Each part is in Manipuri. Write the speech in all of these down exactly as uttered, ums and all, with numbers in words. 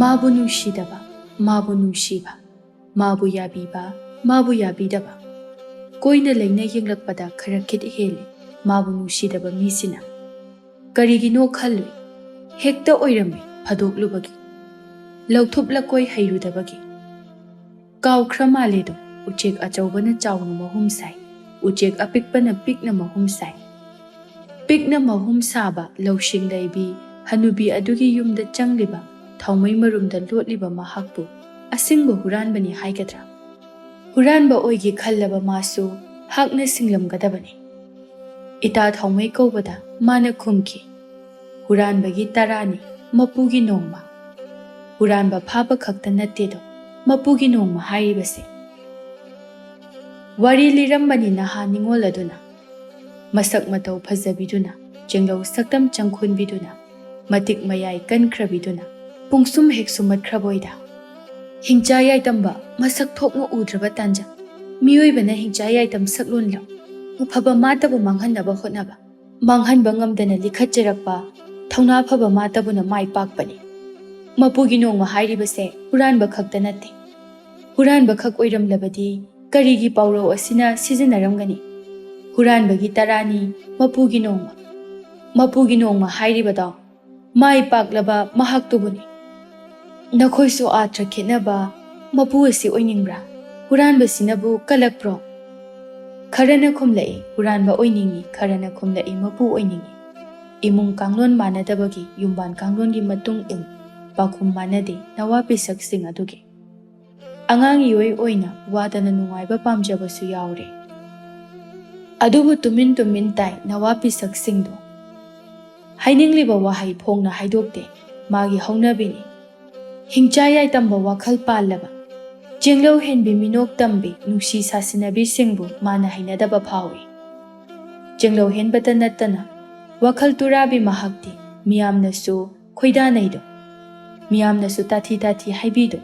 ꯃꯥꯕꯨ ꯅꯨꯡꯁꯤꯗꯕ, ꯃꯥꯕꯨ ꯅꯨꯡꯁꯤꯕ, ꯃꯥꯕꯨ ꯌꯥꯕꯤꯕ, ꯃꯥꯕꯨ ꯌꯥꯕꯤꯗꯕ꯫ ꯀꯣꯏꯅ ꯂꯩꯅ ꯌꯦꯡꯂꯛꯄꯗ ꯈꯔ ꯈꯤꯠ ꯍꯦꯜꯂꯤ ꯃꯥꯕꯨ ꯅꯨꯡꯁꯤꯗꯕ ꯃꯤꯁꯤꯅ꯫ ꯀꯔꯤꯒꯤꯅꯣ ꯈꯜꯂꯨꯏ, ꯍꯦꯛꯇ ꯑꯣꯏꯔꯝꯃꯤ ꯐꯥꯗꯣꯛꯂꯨꯕꯒꯤ, ꯂꯧꯊꯨꯞ ꯂꯀꯣꯏ ꯍꯩꯔꯨꯗꯕꯒꯤ꯫ ꯀꯥꯎꯈ꯭ꯔ ꯃꯥꯜꯂꯦꯗꯣ, ꯎꯆꯦꯛ ꯑꯆꯧꯕꯅ ꯆꯥꯎꯅ ꯃꯍꯨꯝ ꯁꯥꯏ, ꯎꯆꯦꯛ ꯑꯄꯤꯛꯄꯅ ꯄꯤꯛꯅ ꯃꯍꯨꯝ ꯁꯥꯏ꯫ ꯄꯤꯛꯅ ꯃꯍꯨꯝ ꯁꯥꯕ ꯂꯧꯁꯤꯡ ꯂꯩꯕꯤ ꯍꯅꯨꯕꯤ ꯑꯗꯨꯒꯤ ꯌꯨꯝꯗ ꯆꯪꯂꯤꯕ ꯊꯥꯎꯃꯩ ꯃꯔꯨꯝꯗ ꯂꯣꯠꯂꯤꯕ ꯃꯍꯥꯛꯄꯨ ꯑꯁꯦꯡꯕ ꯍꯨꯔꯥꯟꯕꯅꯤ ꯍꯥꯏꯒꯗ꯭ꯔꯥ? ꯍꯨꯔꯥꯟꯕ ꯑꯣꯏꯒꯦ ꯈꯜꯂꯕ ꯃꯥꯁꯨ ꯍꯥꯛꯅ ꯁꯤꯡꯂꯝꯒꯗꯕꯅꯤ꯫ ꯏꯇꯥ ꯊꯥꯎꯃꯩ ꯀꯧꯕꯗ ꯃꯥꯅ ꯈꯨꯝꯈꯤ, "ꯍꯨꯔꯥꯟꯕꯒꯤ ꯇꯔꯥꯅꯤ ꯃꯄꯨꯒꯤ ꯅꯣꯡꯃ꯫ ꯍꯨꯔꯥꯟꯕ ꯐꯥꯕ ꯈꯛꯇ ꯅꯠꯇꯦꯗꯣ ꯃꯄꯨꯒꯤ ꯅꯣꯡꯃ ꯍꯥꯏꯔꯤꯕꯁꯦ꯫ ꯋꯥꯔꯤ ꯂꯤꯔꯝꯕꯅꯤ ꯅꯍꯥ ꯅꯤꯉꯣꯜ ꯑꯗꯨꯅ, ꯃꯁꯛ ꯃꯇꯧ ꯐꯖꯕꯤꯗꯨꯅ, ꯆꯦꯡꯂꯧ ꯁꯛꯇꯝ ꯆꯪꯈꯨꯟꯕꯤꯗꯨꯅ, ꯃꯇꯤꯛ ꯃꯌꯥꯏ ꯀꯟꯈ꯭ꯔꯕꯤꯗꯨꯅ, ꯄꯨꯡꯁꯨꯝ ꯍꯦꯛ ꯁꯨꯝꯃꯠꯈ꯭ꯔꯕꯣꯏꯗ꯫ ꯍꯤꯡꯆꯥ ꯌꯥꯏꯇꯝꯕ ꯃꯁꯛ ꯊꯣꯛꯅ ꯎꯗ꯭ꯔꯕ ꯇꯥꯟꯖꯥ꯫ ꯃꯤꯑꯣꯏꯕꯅ ꯍꯤꯡꯆꯥ ꯌꯥꯏꯇꯝ ꯁꯛꯂꯣꯟꯂꯣ? ꯑꯐꯕ ꯃꯥꯇꯕꯨ ꯃꯥꯡꯍꯟꯅꯕ ꯍꯣꯠꯅꯕ꯫ ꯃꯥꯡꯍꯟꯕ ꯉꯝꯗꯅ ꯂꯤꯈꯠꯆꯔꯛꯄ ꯊꯧꯅꯥ ꯐꯕ ꯃꯥꯇꯕꯨꯅ ꯃꯥꯏ ꯄꯥꯛꯄꯅꯤ꯫ ꯃꯄꯨꯒꯤ ꯅꯣꯡꯃ ꯍꯥꯏꯔꯤꯕꯁꯦ ꯍꯨꯔꯥꯟꯕ ꯈꯛꯇ ꯅꯠꯇꯦ꯫ ꯍꯨꯔꯥꯟꯕ ꯈꯛ ꯑꯣꯏꯔꯝꯂꯕꯗꯤ ꯀꯔꯤꯒꯤ ꯄꯥꯎꯔꯧ ꯑꯁꯤꯅ ꯁꯤꯖꯤꯟꯅꯔꯝꯒꯅꯤ? ꯍꯨꯔꯥꯟꯕꯒꯤ ꯇꯔꯥꯅꯤ ꯃꯄꯨꯒꯤ ꯅꯣꯡꯃ꯫ ꯃꯄꯨꯒꯤ ꯅꯣꯡꯃ ꯍꯥꯏꯔꯤꯕꯗꯣ ꯃꯥꯏ ꯄꯥꯛꯂꯕ ꯃꯍꯥꯛꯇꯨꯕꯨꯅꯤ꯫ ꯅꯈꯣꯏꯁꯨ ꯑꯥꯔꯊ ꯈꯦꯠꯅꯕ ꯃꯄꯨ ꯑꯁꯤ ꯑꯣꯏꯅꯤꯡꯕ꯭ꯔꯥ? ꯍꯨꯔꯥꯟꯕꯁꯤꯅꯕꯨ ꯀꯜꯂꯛꯄ꯭ꯔꯣ?" ꯈꯔꯅ ꯈꯨꯝꯂꯛꯏ, "ꯍꯨꯔꯥꯟꯕ ꯑꯣꯏꯅꯤꯡꯏ"꯫ ꯈꯔꯅ ꯈꯨꯝꯂꯛꯏ, "ꯃꯄꯨ ꯑꯣꯏꯅꯤꯡꯏ"꯫ ꯏꯃꯨꯡ ꯀꯥꯡꯂꯣꯟ ꯃꯥꯟꯅꯗꯕꯒꯤ ꯌꯨꯝꯕꯥꯟ ꯀꯥꯡꯂꯣꯟꯒꯤ ꯃꯇꯨꯡ ꯏꯟ ꯄꯥꯎꯈꯨꯝ ꯃꯥꯟꯅꯗꯦ ꯅꯋꯥ ꯄꯤꯁꯛꯁꯤꯡ ꯑꯗꯨꯒꯤ꯫ ꯑꯉꯥꯡ ꯏꯑꯣꯏ ꯑꯣꯏꯅ ꯋꯥꯗꯅ ꯅꯨꯡꯉꯥꯏꯕ ꯄꯥꯝꯖꯕꯁꯨ ꯌꯥꯎꯔꯦ꯫ ꯑꯗꯨꯕꯨ ꯇꯨꯃꯤꯟ ꯇꯨꯃꯤꯟ ꯇꯥꯏ ꯅꯋꯥ ꯄꯤꯁꯛꯁꯤꯡꯗꯣ꯫ ꯍꯥꯏꯅꯤꯡꯂꯤꯕ ꯋꯥꯍꯩ ꯐꯣꯡꯅ ꯍꯥꯏꯗꯣꯛꯇꯦ, ꯃꯥꯒꯤ ꯍꯧꯅꯕꯤꯅꯤ꯫ ꯍꯤꯡꯆꯥ ꯌꯥꯏꯇꯝꯕ ꯋꯥꯈꯜ ꯄꯥꯜꯂꯕ, ꯆꯦꯡꯂꯧ ꯍꯦꯟꯕꯤ ꯃꯤꯅꯣꯛ ꯇꯝꯕꯤ ꯅꯨꯡꯁꯤ ꯁꯥꯁꯤꯟꯅꯕꯤꯁꯤꯡꯕꯨ ꯃꯥꯅ ꯍꯩꯅꯗꯕ ꯐꯥꯎꯏ꯫ ꯆꯦꯡꯂꯧ ꯍꯦꯟꯕꯇ ꯅꯠꯇꯅ ꯋꯥꯈꯜ ꯇꯨꯔꯥꯕꯤ ꯃꯍꯥꯛꯇꯤ ꯃꯤꯌꯥꯝꯅꯁꯨ ꯈꯣꯏꯗꯥꯅꯩꯗꯣ, ꯃꯤꯌꯥꯝꯅꯁꯨ ꯇꯥꯊꯤ ꯇꯥꯊꯤ ꯍꯥꯏꯕꯤꯗꯣ꯫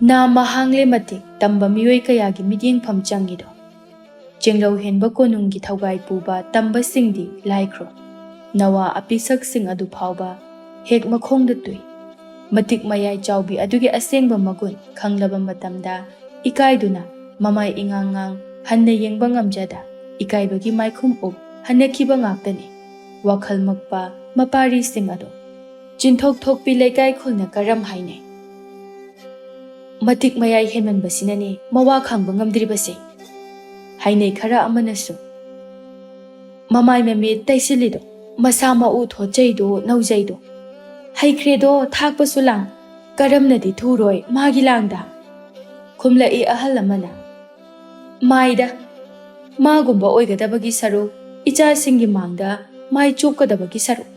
ꯅꯥꯝꯃ ꯍꯥꯡꯂꯦ ꯃꯇꯤꯛ ꯇꯝꯕ ꯃꯤꯑꯣꯏ ꯀꯌꯥꯒꯤ ꯃꯤꯠꯌꯦꯡꯐꯝ ꯆꯪꯉꯤꯗꯣ꯫ ꯆꯦꯡꯂꯧ ꯍꯦꯟꯕ ꯀꯣꯅꯨꯡꯒꯤ ꯊꯧꯒꯥꯏ ꯄꯨꯕ ꯇꯝꯕꯁꯤꯡꯗꯤ ꯂꯥꯏꯈ꯭ꯔꯣ꯫ ꯅꯋꯥ ꯑꯄꯤꯁꯛꯁꯤꯡ ꯑꯗꯨ ꯐꯥꯎꯕ ꯍꯦꯛ ꯃꯈꯣꯡꯗ ꯇꯨꯏ꯫ ꯃꯇꯤꯛ ꯃꯌꯥꯏ ꯆꯥꯎꯕꯤ ꯑꯗꯨꯒꯤ ꯑꯁꯦꯡꯕ ꯃꯒꯨꯟ ꯈꯪꯂꯕ ꯃꯇꯝꯗ ꯏꯀꯥꯏꯗꯨꯅ ꯃꯃꯥꯏ ꯏꯉꯥꯡ ꯉꯥꯡ ꯍꯟꯅ ꯌꯦꯡꯕ ꯉꯝꯖꯗ ꯏꯀꯥꯏꯕꯒꯤ ꯃꯥꯏꯈꯨꯝ ꯎꯞ ꯍꯟꯅꯈꯤꯕ ꯉꯥꯛꯇꯅꯤ꯫ ꯋꯥꯈꯜ ꯃꯛꯄ ꯃꯄꯥꯔꯤꯁꯤꯡ ꯑꯗꯣ ꯆꯤꯟꯊꯣꯛ ꯊꯣꯛꯄꯤ ꯂꯩꯀꯥꯏ ꯈꯨꯜꯅ ꯀꯔꯝ ꯍꯥꯏꯅꯩ? ꯃꯇꯤꯛ ꯃꯌꯥꯏ ꯍꯦꯟꯃꯟꯕꯁꯤꯅꯅꯦ ꯃꯋꯥ ꯈꯥꯡꯕ ꯉꯝꯗ꯭ꯔꯤꯕꯁꯦ꯫ ꯍꯥꯏꯅꯩ ꯈꯔ ꯑꯃꯅꯁꯨ, ꯃꯃꯥꯏ ꯃꯃꯤꯠ ꯇꯩꯁꯤꯜꯂꯤꯗꯣ, ꯃꯁꯥ ꯃꯎ ꯊꯣꯠꯆꯩꯗꯣ, ꯅꯧꯖꯩꯗꯣ, ꯍꯩꯈ꯭ꯔꯦꯗꯣ, ꯊꯥꯛꯄꯁꯨ ꯂꯥꯡ, ꯀꯔꯝꯅꯗꯤ ꯊꯨꯔꯣꯏ ꯃꯥꯒꯤ ꯂꯥꯡꯗ? ꯈꯨꯝꯂꯛꯏ ꯑꯍꯜ ꯑꯃꯅ, ꯃꯥꯏꯗ, ꯃꯥꯒꯨꯝꯕ ꯑꯣꯏꯒꯗꯕꯒꯤ ꯁꯔꯨꯛ, ꯏꯆꯥꯁꯤꯡꯒꯤ ꯃꯥꯡꯗ ꯃꯥꯏ ꯆꯣꯞꯀꯗꯕꯒꯤ ꯁꯔꯨꯛ,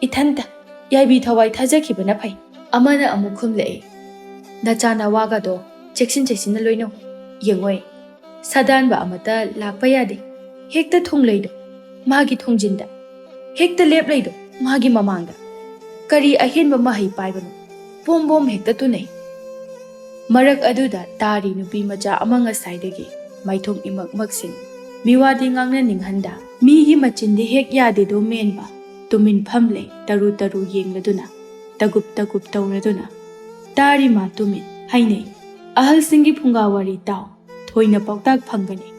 ꯏꯊꯟꯇ ꯌꯥꯏꯕꯤ ꯊꯋꯥꯏ ꯊꯥꯖꯈꯤꯕꯅ ꯐꯩ꯫ ꯑꯃꯅ ꯑꯃꯨꯛ ꯈꯨꯝꯂꯛꯏ, ꯅꯆꯥ ꯅꯋꯥꯒꯗꯣ ꯆꯦꯛꯁꯤꯟ ꯆꯦꯛꯁꯤꯟꯅ ꯂꯣꯏꯅꯧ꯫ ꯌꯦꯡꯉꯣꯏ, ꯁꯥꯗꯥꯟꯕ ꯑꯃꯠꯇ ꯂꯥꯛꯄ ꯌꯥꯗꯦ꯫ ꯍꯦꯛꯇ ꯊꯨꯡꯂꯩꯗꯣ ꯃꯥꯒꯤ ꯊꯣꯡꯖꯤꯟꯗ, ꯍꯦꯛꯇ ꯂꯦꯞꯂꯩꯗꯣ ꯃꯥꯒꯤ ꯃꯃꯥꯡꯗ꯫ ꯀꯔꯤ ꯑꯍꯦꯟꯕ ꯃꯍꯩ ꯄꯥꯏꯕꯅꯣ? ꯕꯣꯝ ꯕꯣꯝ ꯍꯦꯛꯇ ꯇꯨꯅꯩ꯫ ꯃꯔꯛ ꯑꯗꯨꯗ ꯇꯥꯔꯤ ꯅꯨꯄꯤ ꯃꯆꯥ ꯑꯃ ꯉꯁꯥꯏꯗꯒꯤ ꯃꯥꯏꯊꯣꯡ ꯏꯃꯛ ꯃꯛꯁꯤꯟ, ꯃꯤꯋꯥꯗꯤ ꯉꯥꯡꯅꯅꯤꯡꯍꯟꯗ, ꯃꯤꯒꯤ ꯃꯆꯤꯟꯗꯤ ꯍꯦꯛ ꯌꯥꯗꯦꯗꯣ ꯃꯦꯟꯕ, ꯇꯨꯃꯤꯟ ꯐꯝꯂꯩ, ꯇꯔꯨ ꯇꯔꯨ ꯌꯦꯡꯂꯗꯨꯅ, ꯇꯒꯨꯞ ꯇꯒꯨꯞ ꯇꯧꯔꯗꯨꯅ꯫ ꯇꯥꯔꯤ ꯃꯥ ꯇꯨꯃꯤꯟ꯫ ꯍꯥꯏꯅꯩ, ꯑꯍꯜꯁꯤꯡꯒꯤ ꯐꯨꯡꯒꯥ ꯋꯥꯔꯤ ꯇꯥꯎ, ꯊꯣꯏꯅ ꯄꯥꯎꯇꯥꯛ ꯐꯪꯒꯅꯤ꯫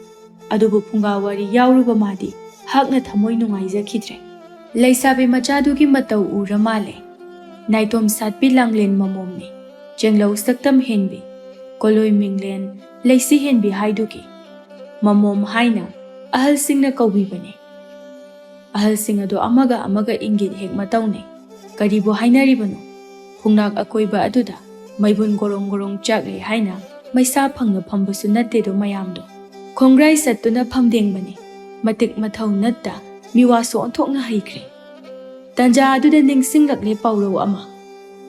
ꯑꯗꯨꯕꯨ ꯐꯨꯡꯒꯥ ꯋꯥꯔꯤ ꯌꯥꯎꯔꯨꯕ ꯃꯥꯗꯤ ꯍꯥꯛꯅ ꯊꯃꯣꯏ ꯅꯨꯡꯉꯥꯏꯖꯈꯤꯗ꯭ꯔꯦ꯫ ꯂꯩꯁꯥꯕꯤ ꯃꯆꯥꯗꯨꯒꯤ ꯃꯇꯧ ꯎꯔ ꯃꯥꯜꯂꯦ꯫ ꯅꯥꯏꯇꯣꯝ ꯁꯥꯠꯄꯤ ꯂꯥꯡꯂꯦꯟ ꯃꯃꯣꯝꯅꯤ꯫ ꯆꯦꯡꯂꯧ ꯁꯛꯇꯝ ꯍꯦꯟꯕꯤ, ꯀꯣꯂꯣꯏ ꯃꯤꯡꯂꯦꯟ ꯂꯩꯁꯤ ꯍꯦꯟꯕꯤ ꯍꯥꯏꯗꯨꯒꯤ ꯃꯃꯣꯝ ꯍꯥꯏꯅ ꯑꯍꯜꯁꯤꯡꯅ ꯀꯧꯕꯤꯕꯅꯤ꯫ ꯑꯍꯜꯁꯤꯡ ꯑꯗꯨ ꯑꯃꯒ ꯑꯃꯒ ꯏꯪꯒꯤꯠ ꯍꯦꯛ ꯃꯇꯧꯅꯩ꯫ ꯀꯔꯤꯕꯨ ꯍꯥꯏꯅꯔꯤꯕꯅꯣ? ꯐꯨꯡꯅꯥꯛ ꯑꯀꯣꯏꯕ ꯑꯗꯨꯗ ꯃꯩꯕꯨꯟ ꯒꯣꯔꯣꯡ ꯒꯣꯔꯣꯡ ꯆꯥꯛꯂꯤ ꯍꯥꯏꯅ ꯃꯩꯁꯥ ꯐꯪꯅ ꯐꯝꯕꯁꯨ ꯅꯠꯇꯦꯗꯣ ꯃꯌꯥꯝꯗꯣ꯫ ꯈꯣꯡꯒ꯭ꯔꯥꯏ ꯆꯠꯇꯨꯅ ꯐꯝꯗꯦꯡꯕꯅꯤ꯫ ꯃꯇꯤꯛ ꯃꯊꯧ ꯅꯠꯇ ꯃꯤꯋꯥꯁꯨ ꯑꯣꯟꯊꯣꯛꯅ ꯍꯩꯈ꯭ꯔꯦ꯫ ꯇꯟꯖꯥ ꯑꯗꯨꯗ ꯅꯤꯡꯁꯤꯡꯂꯛꯂꯦ ꯄꯥꯎꯔꯧ ꯑꯃ꯫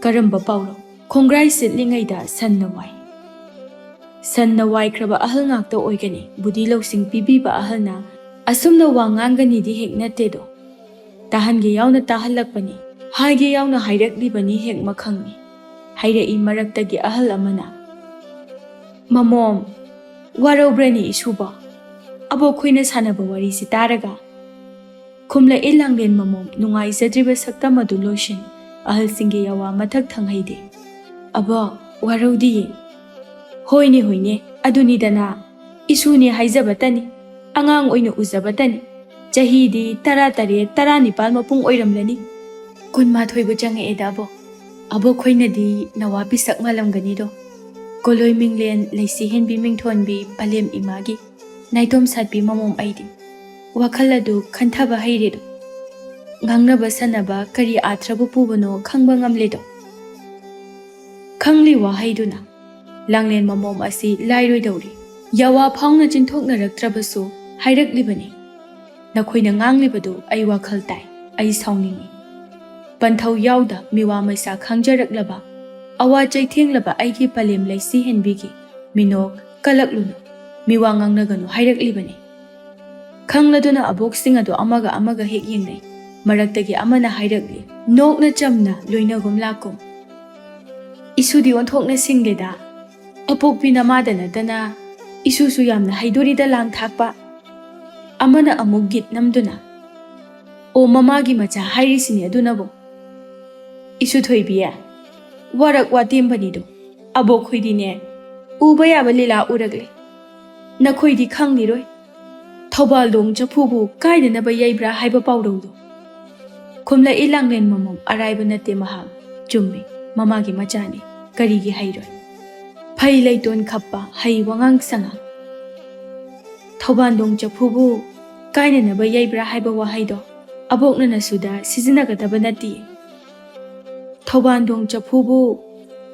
ꯀꯔꯝꯕ ꯄꯥꯎꯔꯧ? ꯈꯣꯡꯒ꯭ꯔꯥꯏ ꯆꯠꯂꯤꯉꯩꯗ ꯁꯟꯅ ꯋꯥꯏ꯫ ꯁꯟꯅ ꯋꯥꯏꯈ꯭ꯔꯕ ꯑꯍꯜ ꯉꯥꯛꯇ ꯑꯣꯏꯒꯅꯤ꯫ ꯕꯨꯙꯤ ꯂꯧꯁꯤꯡ ꯄꯤꯕꯤꯕ ꯑꯍꯜꯅ ꯑꯁꯨꯝꯅ ꯋꯥ ꯉꯥꯡꯒꯅꯤꯗꯤ ꯍꯦꯛ ꯅꯠꯇꯦꯗꯣ꯫ ꯇꯥꯍꯟꯒꯦ ꯌꯥꯎꯅ ꯇꯥꯍꯜꯂꯛꯄꯅꯤ, ꯍꯥꯏꯒꯦ ꯌꯥꯎꯅ ꯍꯥꯏꯔꯛꯂꯤꯕꯅꯤ ꯍꯦꯛ ꯃꯈꯪꯅꯤ꯫ ꯍꯥꯏꯔꯛꯏ ꯃꯔꯛꯇꯒꯤ ꯑꯍꯜ ꯑꯃꯅ, "ꯃꯃꯣꯝ, ꯋꯥꯔꯧꯕ꯭ꯔꯅꯤ ꯏꯁꯨꯕꯣ? ꯑꯕꯣꯛ ꯈꯣꯏꯅ ꯁꯥꯟꯅꯕ ꯋꯥꯔꯤꯁꯤ ꯇꯥꯔꯒ?" ꯈꯨꯝꯂꯛꯏ ꯂꯥꯡꯂꯦꯟ ꯃꯃꯣꯝ ꯅꯨꯡꯉꯥꯏꯖꯗ꯭ꯔꯤꯕ ꯁꯛꯇꯝ ꯑꯗꯨ ꯂꯣꯏꯁꯤꯟ꯫ ꯑꯍꯜꯁꯤꯡꯒꯤ ꯌꯥꯋꯥ ꯃꯊꯛ ꯊꯪꯍꯩꯗꯦ꯫ "ꯑꯕꯣꯛ, ꯋꯥꯔꯧꯗꯤꯌꯦ꯫ ꯍꯣꯏꯅꯦ, ꯍꯣꯏꯅꯦ, ꯑꯗꯨꯅꯤꯗꯅ꯫ ꯏꯁꯨꯅꯦ ꯍꯥꯏꯖꯕꯇꯅꯤ, ꯑꯉꯥꯡ ꯑꯣꯏꯅ ꯎꯖꯕꯇꯅꯤ꯫ ꯆꯍꯤꯗꯤ ꯇꯔꯥꯇꯔꯦꯠ, ꯇꯔꯥꯅꯤꯄꯥꯜ ꯃꯄꯨꯡ ꯑꯣꯏꯔꯝꯂꯅꯤ꯫ ꯀꯨꯟꯃꯥꯊꯣꯏꯕꯨ ꯆꯪꯉꯛꯑꯦꯗ ꯑꯕꯣꯛ꯫ ꯑꯕꯣꯛ ꯈꯣꯏꯅꯗꯤ ꯅꯋꯥ ꯄꯤꯁꯛ ꯃꯥꯜꯂꯝꯒꯅꯤꯗꯣ꯫ ꯀꯣꯂꯣꯏ ꯃꯤꯡꯂꯦꯟ, ꯂꯩꯁꯤ ꯍꯦꯟꯕꯤ ꯃꯤꯡꯊꯣꯟꯕꯤ, ꯄꯂꯦꯝ ꯏꯃꯥꯒꯤ ꯅꯥꯏꯇꯣꯝ ꯁꯥꯠꯄꯤ ꯃꯃꯣꯝ ꯑꯩꯗꯤ꯫ ꯋꯥꯈꯜ ꯑꯗꯨ ꯈꯟꯊꯕ ꯍꯩꯔꯦꯗꯣ꯫ ꯉꯥꯡꯅꯕ ꯁꯥꯟꯅꯕ ꯀꯔꯤ ꯑꯥꯊ꯭ꯔꯕꯨ ꯄꯨꯕꯅꯣ ꯈꯪꯕ ꯉꯝꯂꯦꯗꯣ꯫ ꯈꯪꯂꯤ ꯋꯥꯍꯩꯗꯨꯅ ꯂꯥꯡꯂꯦꯟ ꯃꯃꯣꯝ ꯑꯁꯤ ꯂꯥꯏꯔꯣꯏꯗꯧꯔꯤ꯫ ꯌꯥꯋꯥ ꯐꯥꯎꯅ ꯆꯤꯟꯊꯣꯛꯅꯔꯛꯇ꯭ꯔꯕꯁꯨ ꯍꯥꯏꯔꯛꯂꯤꯕꯅꯤ꯫ ꯅꯈꯣꯏꯅ ꯉꯥꯡꯂꯤꯕꯗꯨ ꯑꯩ ꯋꯥꯈꯜ ꯇꯥꯏ꯫ ꯑꯩ ꯁꯥꯎꯅꯤꯡꯏ꯫ ꯄꯟꯊꯧ ꯌꯥꯎꯗ ꯃꯤꯋꯥ ꯃꯩꯁꯥ ꯈꯥꯡꯖꯔꯛꯂꯕ, ꯑꯋꯥ ꯆꯩꯊꯦꯡꯂꯕ ꯑꯩꯒꯤ ꯄꯂꯦꯝ ꯂꯩꯁꯤ ꯍꯦꯟꯕꯤꯒꯤ ꯃꯤꯅꯣꯛ ꯀꯜꯂꯛꯂꯨꯅꯨ, ꯃꯤꯋꯥ ꯉꯥꯡꯅꯒꯅꯨ ꯍꯥꯏꯔꯛꯂꯤꯕꯅꯤ꯫ ꯈꯪꯂꯗꯨꯅ ꯑꯕꯣꯛꯁꯤꯡ ꯑꯗꯨ ꯑꯃꯒ ꯑꯃꯒ ꯍꯦꯛ ꯌꯦꯡꯅꯩ꯫ ꯃꯔꯛꯇꯒꯤ ꯑꯃꯅ ꯍꯥꯏꯔꯛꯂꯤ, ꯅꯣꯛꯅ ꯆꯝꯅ ꯂꯣꯏꯅꯒꯨꯝ ꯂꯥꯛꯀꯨꯝ꯫ "ꯏꯁꯨꯗꯤ ꯑꯣꯟꯊꯣꯛꯅ ꯁꯤꯡꯂꯦꯗ꯫ ꯑꯄꯣꯛꯄꯤ ꯅꯃꯥꯗ ꯅꯠꯇꯅ ꯏꯁꯨꯁꯨ ꯌꯥꯝꯅ ꯍꯩꯗꯣꯔꯤꯗ ꯂꯥꯡ ꯊꯥꯛꯄ"꯫ ꯑꯃꯅ ꯑꯃꯨꯛ ꯒꯤꯠ ꯅꯝꯗꯨꯅ, "ꯑꯣ, ꯃꯃꯥꯒꯤ ꯃꯆꯥ ꯍꯥꯏꯔꯤꯁꯤꯅꯤ ꯑꯗꯨꯅꯕꯨ꯫ ꯏꯁꯨ ꯊꯣꯏꯕꯤ, ꯋꯥꯔꯛ ꯋꯥꯇꯦꯝꯕꯅꯤꯗꯣ꯫ ꯑꯕꯣꯛꯈꯣꯏꯗꯤꯅꯦ, ꯎꯕ ꯌꯥꯕ ꯂꯤꯂꯥ ꯎꯔꯛꯂꯦ꯫ ꯅꯈꯣꯏꯗꯤ ꯈꯪꯂꯤꯔꯣꯏ꯫ ꯊꯧꯕꯥꯜꯗꯣꯡ ꯆꯐꯨꯕꯨ ꯀꯥꯏꯅꯅꯕ ꯌꯩꯕ꯭ꯔꯥ ꯍꯥꯏꯕ ꯄꯥꯎꯔꯧꯗꯣ"꯫ ꯈꯨꯝꯂꯛꯏ ꯂꯥꯡꯂꯦꯟ ꯃꯃꯣꯝ, "ꯑꯔꯥꯏꯕ ꯅꯠꯇꯦ ꯃꯍꯥꯛ꯫ ꯆꯨꯝꯃꯤ, ꯃꯃꯥꯒꯤ ꯃꯆꯥꯅꯤ꯫ ꯀꯔꯤꯒꯤ ꯍꯩꯔꯣꯏ? ꯐꯩ ꯂꯩꯇꯣꯟ ꯈꯞꯄ, ꯍꯩ ꯋꯥꯉꯥꯡ ꯁꯉꯥꯡ꯫ ꯊꯧꯕꯥꯜꯗꯣꯡ ꯆꯐꯨꯕꯨ ꯀꯥꯏꯅꯅꯕ ꯌꯩꯕ꯭ꯔꯥ ꯍꯥꯏꯕ ꯋꯥꯍꯩꯗꯣ ꯑꯕꯣꯛꯅ ꯅꯁꯨꯗ ꯁꯤꯖꯤꯟꯅꯒꯗꯕ ꯅꯠꯇꯦ꯫ ꯊꯧꯕꯥꯜꯗꯣꯡ ꯆꯐꯨꯕꯨ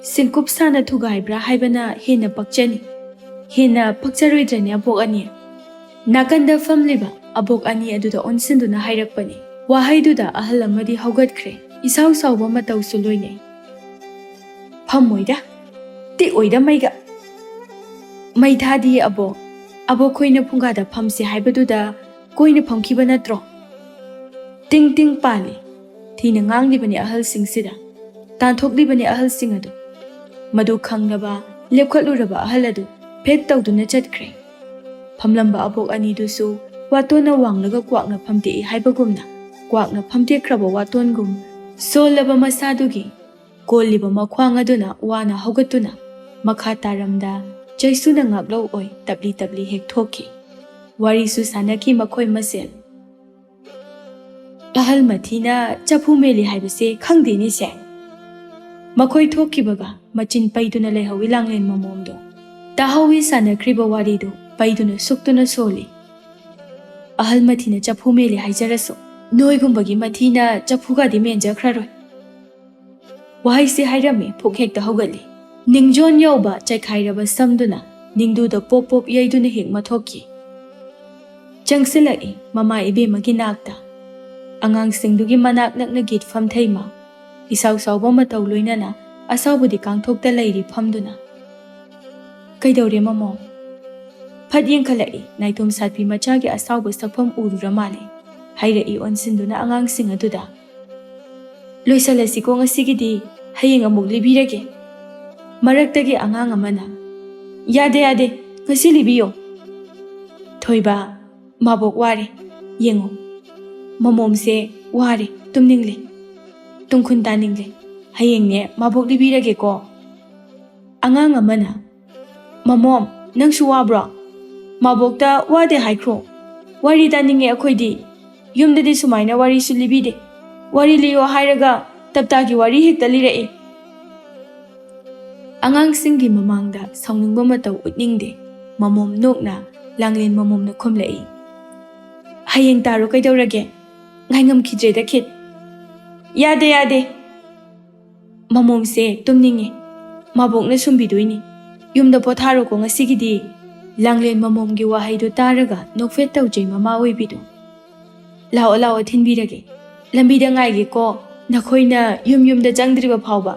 ꯁꯤꯡꯀꯨꯞ ꯁꯥꯅ ꯊꯨꯒꯥꯏꯕ꯭ꯔꯥ ꯍꯥꯏꯕꯅ ꯍꯦꯟꯅ ꯄꯛꯆꯅꯤ꯫ ꯍꯦꯟꯅ ꯄꯛꯆꯔꯣꯏꯗ꯭ꯔꯅꯦ ꯑꯕꯣꯛ ꯑꯅꯤ?" ꯅꯥꯀꯟꯗ ꯐꯝꯂꯤꯕ ꯑꯕꯣꯛ ꯑꯅꯤ ꯑꯗꯨꯗ ꯑꯣꯟꯁꯤꯟꯗꯨꯅ ꯍꯥꯏꯔꯛꯄꯅꯤ꯫ ꯋꯥꯍꯩꯗꯨꯗ ꯑꯍꯜ ꯑꯃꯗꯤ ꯍꯧꯒꯠꯈ꯭ꯔꯦ꯫ ꯏꯁꯥꯎ ꯁꯥꯎꯕ ꯃꯇꯧꯁꯨ ꯂꯣꯏꯅꯩ꯫ "ꯐꯝꯃꯣꯏꯗ, ꯇꯤꯛꯑꯣꯏꯗ ꯃꯩꯒ꯫ ꯃꯩ ꯊꯥꯗꯤꯌꯦ ꯑꯕꯣꯛ꯫ ꯑꯕꯣꯛ ꯈꯣꯏꯅ ꯐꯨꯡꯒꯥꯗ ꯐꯝꯁꯦ ꯍꯥꯏꯕꯗꯨꯗ ꯀꯣꯏꯅ ꯐꯝꯈꯤꯕ ꯅꯠꯇ꯭ꯔꯣ?" ꯇꯤꯡ ꯇꯤꯡ ꯄꯥꯜꯂꯤ꯫ ꯊꯤꯅ ꯉꯥꯡꯂꯤꯕꯅꯤ ꯑꯍꯜꯁꯤꯡꯁꯤꯗ꯫ ꯇꯥꯟꯊꯣꯛꯂꯤꯕꯅꯤ ꯑꯍꯜꯁꯤꯡ ꯑꯗꯨ꯫ ꯃꯗꯨ ꯈꯪꯂꯕ ꯂꯦꯞꯈꯠꯂꯨꯔꯕ ꯑꯍꯜ ꯑꯗꯨ ꯐꯦꯠ ꯇꯧꯗꯨꯅ ꯆꯠꯈ꯭ꯔꯦ꯫ ꯐꯝꯂꯝꯕ ꯑꯕꯣꯛ ꯑꯅꯤꯗꯨꯁꯨ ꯋꯥꯇꯣꯟꯅ ꯋꯥꯡꯂꯒ ꯀ꯭ꯋꯥꯛꯅ ꯐꯝꯇꯦꯛꯏ ꯍꯥꯏꯕꯒꯨꯝꯅ ꯀ꯭ꯋꯥꯛꯅ ꯐꯝꯇꯦꯛꯈ꯭ꯔꯕ ꯋꯥꯇꯣꯟꯒꯨꯝ ꯁꯣꯜꯂꯕ ꯃꯁꯥꯗꯨꯒꯤ ꯀꯣꯜꯂꯤꯕ ꯃꯈ꯭ꯋꯥꯡ ꯑꯗꯨꯅ ꯋꯥꯅ ꯍꯧꯒꯠꯇꯨꯅ ꯃꯈꯥ ꯇꯥꯔꯝꯗ ꯆꯩꯁꯨꯅ ꯉꯥꯛꯂꯧ ꯑꯣꯏ ꯇꯞꯂꯤ ꯇꯞꯂꯤ ꯍꯦꯛ ꯊꯣꯛꯈꯤ꯫ ꯋꯥꯔꯤꯁꯨ ꯁꯥꯟꯅꯈꯤ ꯃꯈꯣꯏ ꯃꯁꯦꯜ꯫ "ꯑꯍꯜ ꯃꯊꯤꯅ ꯆꯐꯨ ꯃꯦꯜꯂꯤ ꯍꯥꯏꯕꯁꯦ ꯈꯪꯗꯦꯅꯦ ꯁꯦ꯫" ꯃꯈꯣꯏ ꯊꯣꯛꯈꯤꯕꯒ ꯃꯆꯤꯟ ꯄꯩꯗꯨꯅ ꯂꯩꯍꯧꯏ ꯂꯥꯡꯂꯦꯟ ꯃꯃꯣꯝꯗꯣ꯫ ꯇꯥꯍꯧꯏ ꯁꯥꯟꯅꯈ꯭ꯔꯤꯕ ꯋꯥꯔꯤꯗꯨ ꯄꯩꯗꯨꯅ ꯁꯨꯛꯇꯨꯅ ꯁꯣꯜꯂꯤ꯫ "ꯑꯍꯜ ꯃꯊꯤꯅ ꯆꯐꯨ ꯃꯦꯜꯂꯤ ꯍꯥꯏꯖꯔꯁꯨ, ꯅꯣꯏꯒꯨꯝꯕꯒꯤ ꯃꯊꯤꯅ ꯆꯐꯨꯒꯗꯤ ꯃꯦꯟꯖꯈ꯭ꯔꯔꯣꯏ꯫" ꯋꯥꯍꯩꯁꯦ ꯍꯥꯏꯔꯝꯃꯤ ꯄꯨꯛ ꯍꯦꯛꯇ ꯍꯧꯒꯠꯂꯤ꯫ ꯅꯤꯡꯖꯣꯟ ꯌꯧꯕ ꯆꯥꯏꯈꯥꯏꯔꯕ ꯁꯝꯗꯨꯅ ꯅꯤꯡꯗꯨꯗ ꯄꯣꯞ ꯄꯣꯞ ꯌꯩꯗꯨꯅ ꯍꯦꯛ ꯃꯊꯣꯛꯈꯤ꯫ ꯆꯪꯁꯤꯜꯂꯛꯏ ꯃꯃꯥ ꯏꯕꯦꯝꯃꯒꯤ ꯅꯥꯛꯇ꯫ ꯑꯉꯥꯡꯁꯤꯡꯗꯨꯒꯤ ꯃꯅꯥꯛ ꯅꯛꯅ ꯒꯤꯠ ꯐꯝꯊꯩꯃ꯫ ꯏꯁꯥꯎ ꯁꯥꯎꯕ ꯃꯇꯧ ꯂꯣꯏꯅꯅ ꯑꯁꯥꯎꯕꯗꯤ ꯀꯥꯡꯊꯣꯛꯇ ꯂꯩꯔꯤ ꯐꯝꯗꯨꯅ꯫ "ꯀꯩꯗꯧꯔꯦ ꯃꯃꯣ?" ꯐꯠ ꯌꯦꯡꯈꯠꯂꯛꯏ ꯅꯥꯏꯇꯣꯝ ꯁꯥꯠꯄꯤ ꯃꯆꯥꯒꯤ ꯑꯁꯥꯎꯕ ꯁꯛꯐꯝ ꯎꯔꯨꯔ ꯃꯥꯜꯂꯦ꯫ ꯍꯥꯏꯔꯛꯏ ꯑꯣꯟꯁꯤꯟꯗꯨꯅ ꯑꯉꯥꯡꯁꯤꯡ ꯑꯗꯨꯗ꯫ "ꯂꯣꯏꯁꯜꯂꯁꯤꯀꯣ ꯉꯁꯤꯒꯤꯗꯤ, ꯍꯌꯦꯡ ꯑꯃꯨꯛ ꯂꯤꯕꯤꯔꯒꯦ꯫" ꯃꯔꯛꯇꯒꯤ ꯑꯉꯥꯡ ꯑꯃꯅ, "ꯌꯥꯗꯦ, ꯌꯥꯗꯦ, ꯉꯁꯤ ꯂꯤꯕꯤꯌꯣ꯫" "ꯊꯣꯏꯕ, ꯃꯥꯕꯣꯛ ꯋꯥꯔꯦ, ꯌꯦꯡꯉꯣ, ꯃꯃꯣꯝꯁꯦ ꯋꯥꯔꯦ, ꯇꯨꯝꯅꯤꯡꯂꯦ, ꯇꯨꯡꯈꯨꯟ ꯇꯥꯅꯤꯡꯂꯦ, ꯍꯌꯦꯡꯅꯦ ꯃꯥꯕꯣꯛ ꯂꯤꯕꯤꯔꯒꯦꯀꯣ꯫" ꯑꯉꯥꯡ ꯑꯃꯅ, "ꯃꯃꯣꯝ, ꯅꯪꯁꯨ ꯋꯥꯕ꯭ꯔꯣ? ꯃꯥꯕꯣꯛꯇ ꯋꯥꯗꯦ ꯍꯥꯏꯈ꯭ꯔꯣ꯫ ꯋꯥꯔꯤ ꯇꯥꯅꯤꯡꯉꯦ ꯑꯩꯈꯣꯏꯗꯤ꯫ ꯌꯨꯝꯗꯗꯤ ꯁꯨꯃꯥꯏꯅ ꯋꯥꯔꯤꯁꯨ ꯂꯤꯕꯤꯗꯦ꯫ ꯋꯥꯔꯤ ꯂꯤꯌꯣ ꯍꯥꯏꯔꯒ ꯇꯞꯇꯥꯒꯤ ꯋꯥꯔꯤ ꯍꯦꯛꯇ ꯂꯤꯔꯛꯏ꯫" ꯑꯉꯥꯡꯁꯤꯡꯒꯤ ꯃꯃꯥꯡꯗ ꯁꯥꯎꯅꯤꯡꯕ ꯃꯇꯧ ꯎꯠꯅꯤꯡꯗꯦ꯫ ꯃꯃꯣꯝ ꯅꯣꯛꯅ ꯂꯥꯡꯂꯦꯟ ꯃꯃꯣꯝꯅ ꯈꯨꯝꯂꯛꯏ, "ꯍꯌꯦꯡ ꯇꯥꯔꯣ ꯀꯩꯗꯧꯔꯒꯦ? ꯉꯥꯏꯉꯝꯈꯤꯗ꯭ꯔꯦꯗ ꯈꯤꯠ꯫" "ꯌꯥꯗꯦ, ꯌꯥꯗꯦ꯫ ꯃꯃꯣꯝꯁꯦ ꯇꯨꯝꯅꯤꯡꯉꯦ꯫ ꯃꯥꯕꯣꯛꯅ ꯁꯨꯝꯕꯤꯗꯣꯏꯅꯤ꯫ ꯌꯨꯝꯗ ꯄꯣꯊꯥꯔꯣꯀꯣ ꯉꯁꯤꯒꯤꯗꯤ꯫" ꯂꯥꯡꯂꯦꯟ ꯃꯃꯣꯝꯒꯤ ꯋꯥꯍꯩꯗꯨ ꯇꯥꯔꯒ ꯅꯣꯛꯐꯦꯠ ꯇꯧꯖꯩ ꯃꯃꯥ ꯑꯣꯏꯕꯤꯗꯨ꯫ "ꯂꯥꯛꯑꯣ, ꯂꯥꯛꯑꯣ, ꯊꯤꯟꯕꯤꯔꯒꯦ꯫ ꯂꯝꯕꯤꯗ ꯉꯥꯏꯒꯦꯀꯣ, ꯅꯈꯣꯏꯅ ꯌꯨꯝ ꯌꯨꯝꯗ ꯆꯪꯗ꯭ꯔꯤꯕ ꯐꯥꯎꯕ꯫"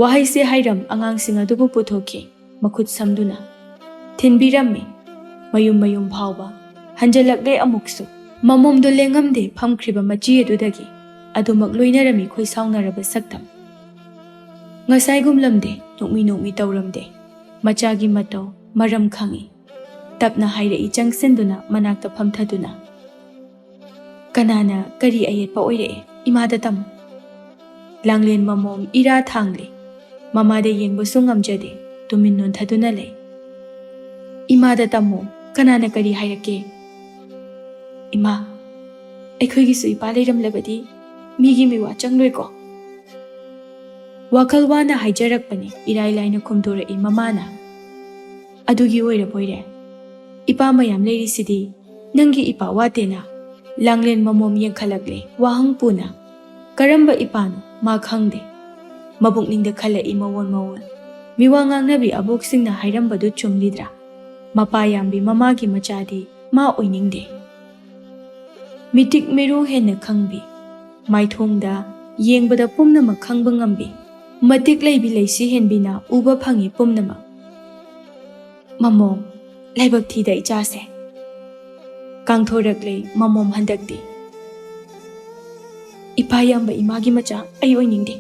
ꯋꯥꯍꯩꯁꯦ ꯍꯥꯏꯔꯝ ꯑꯉꯥꯡꯁꯤꯡ ꯑꯗꯨꯕꯨ ꯄꯨꯊꯣꯛꯈꯤ꯫ ꯃꯈꯨꯠ ꯁꯝꯗꯨꯅ ꯊꯤꯟꯕꯤꯔꯝꯃꯤ꯫ ꯃꯌꯨꯝ ꯃꯌꯨꯝ ꯐꯥꯎꯕ ꯍꯟꯖꯜꯂꯛꯂꯦ ꯑꯃꯨꯛꯁꯨ꯫ ꯃꯃꯣꯝꯗꯣ ꯂꯦꯡꯉꯝꯗꯦ ꯐꯝꯈ꯭ꯔꯤꯕ ꯃꯆꯤ ꯑꯗꯨꯗꯒꯤ꯫ ꯑꯗꯨꯃꯛ ꯂꯣꯏꯅꯔꯝꯃꯤ ꯈꯣꯏ ꯁꯥꯎꯅꯔꯕ ꯁꯛꯇꯝ꯫ ꯉꯁꯥꯏꯒꯨꯝꯂꯝꯗꯦ, ꯅꯣꯛꯃꯤ ꯅꯣꯛꯃꯤ ꯇꯧꯔꯝꯗꯦ꯫ ꯃꯆꯥꯒꯤ ꯃꯇꯧ ꯃꯔꯝ ꯈꯪꯏ꯫ ꯇꯞꯅ ꯍꯥꯏꯔꯛꯏ ꯆꯪꯁꯤꯟꯗꯨꯅ ꯃꯅꯥꯛꯇ ꯐꯝꯊꯗꯨꯅ꯫ "ꯀꯅꯥꯅ ꯀꯔꯤ ꯑꯌꯦꯠꯄ ꯑꯣꯏꯔꯛꯑꯦ? ꯏꯃꯥꯗ ꯇꯝꯃꯨ꯫" ꯂꯥꯡꯂꯦꯟ ꯃꯃꯣꯝ ꯏꯔꯥ ꯊꯥꯡꯂꯦ꯫ ꯃꯃꯥꯗ ꯌꯦꯡꯕꯁꯨ ꯉꯝꯖꯗꯦ, ꯇꯨꯃꯤꯟ ꯅꯣꯟꯊꯗꯨꯅ ꯂꯩ꯫ "ꯏꯃꯥꯗ ꯇꯝꯃꯣ, ꯀꯅꯥꯅ ꯀꯔꯤ ꯍꯥꯏꯔꯛꯀꯦ?" "ꯏꯃꯥ, ꯑꯩꯈꯣꯏꯒꯤꯁꯨ ꯏꯄꯥ ꯂꯩꯔꯝꯂꯕꯗꯤ ꯃꯤꯒꯤ ꯃꯤꯋꯥ ꯆꯪꯂꯣꯏꯀꯣ?" ꯋꯥꯈꯜ ꯋꯥꯅ ꯍꯥꯏꯖꯔꯛꯄꯅꯤ, ꯏꯔꯥꯏ ꯂꯥꯏꯅ ꯈꯨꯝꯗꯣꯔꯛꯏ ꯃꯃꯥꯅ꯫ "ꯑꯗꯨꯒꯤ ꯑꯣꯏꯔꯕꯣꯏꯔꯦ? ꯏꯄꯥ ꯃꯌꯥꯝ ꯂꯩꯔꯤꯁꯤꯗꯤ ꯅꯪꯒꯤ ꯏꯄꯥ ꯋꯥꯠꯇꯦꯅ?" ꯂꯥꯡꯂꯦꯟ ꯃꯃꯣꯝ ꯌꯦꯡꯈꯠꯂꯛꯂꯦ ꯋꯥꯍꯪ ꯄꯨꯅ꯫ "ꯀꯔꯝꯕ ꯏꯄꯥꯅꯣ?" ꯃꯥ ꯈꯪꯗꯦ꯫ ꯃꯕꯨꯛꯅꯤꯡꯗ ꯈꯜꯂꯛꯏ ꯃꯋꯣꯟ ꯃꯋꯣꯟ꯫ ꯃꯤꯋꯥ ꯉꯥꯡꯅꯕꯤ ꯑꯕꯣꯛꯁꯤꯡꯅ ꯍꯥꯏꯔꯝꯕꯗꯨ ꯆꯨꯝꯂꯤꯗ꯭ꯔꯥ? ꯃꯄꯥ ꯌꯥꯝꯕꯤ ꯃꯃꯥꯒꯤ ꯃꯆꯥꯗꯤ ꯃꯥ ꯑꯣꯏꯅꯤꯡꯗꯦ꯫ ꯃꯤꯇꯤꯛ ꯃꯤꯔꯨ ꯍꯦꯟꯅ ꯈꯪꯕꯤ, ꯃꯥꯏꯊꯣꯡꯗ ꯌꯦꯡꯕꯗ ꯄꯨꯝꯅꯃꯛ ꯈꯪꯕ ꯉꯝꯕꯤ, ꯃꯇꯤꯛ ꯂꯩꯕꯤ ꯂꯩꯁꯤ ꯍꯦꯟꯕꯤꯅ ꯎꯕ ꯐꯪꯏ ꯄꯨꯝꯅꯃꯛ꯫ "ꯃꯃꯣꯝ, ꯂꯥꯏꯕꯛ ꯊꯤꯗ ꯏꯆꯥꯁꯦ꯫" ꯀꯥꯡꯊꯣꯔꯛꯂꯦ ꯃꯃꯣꯝ ꯍꯟꯗꯛꯇꯤ꯫ "ꯏꯄꯥ ꯌꯥꯝꯕ ꯏꯃꯥꯒꯤ ꯃꯆꯥ ꯑꯩ ꯑꯣꯏꯅꯤꯡꯗꯦ꯫"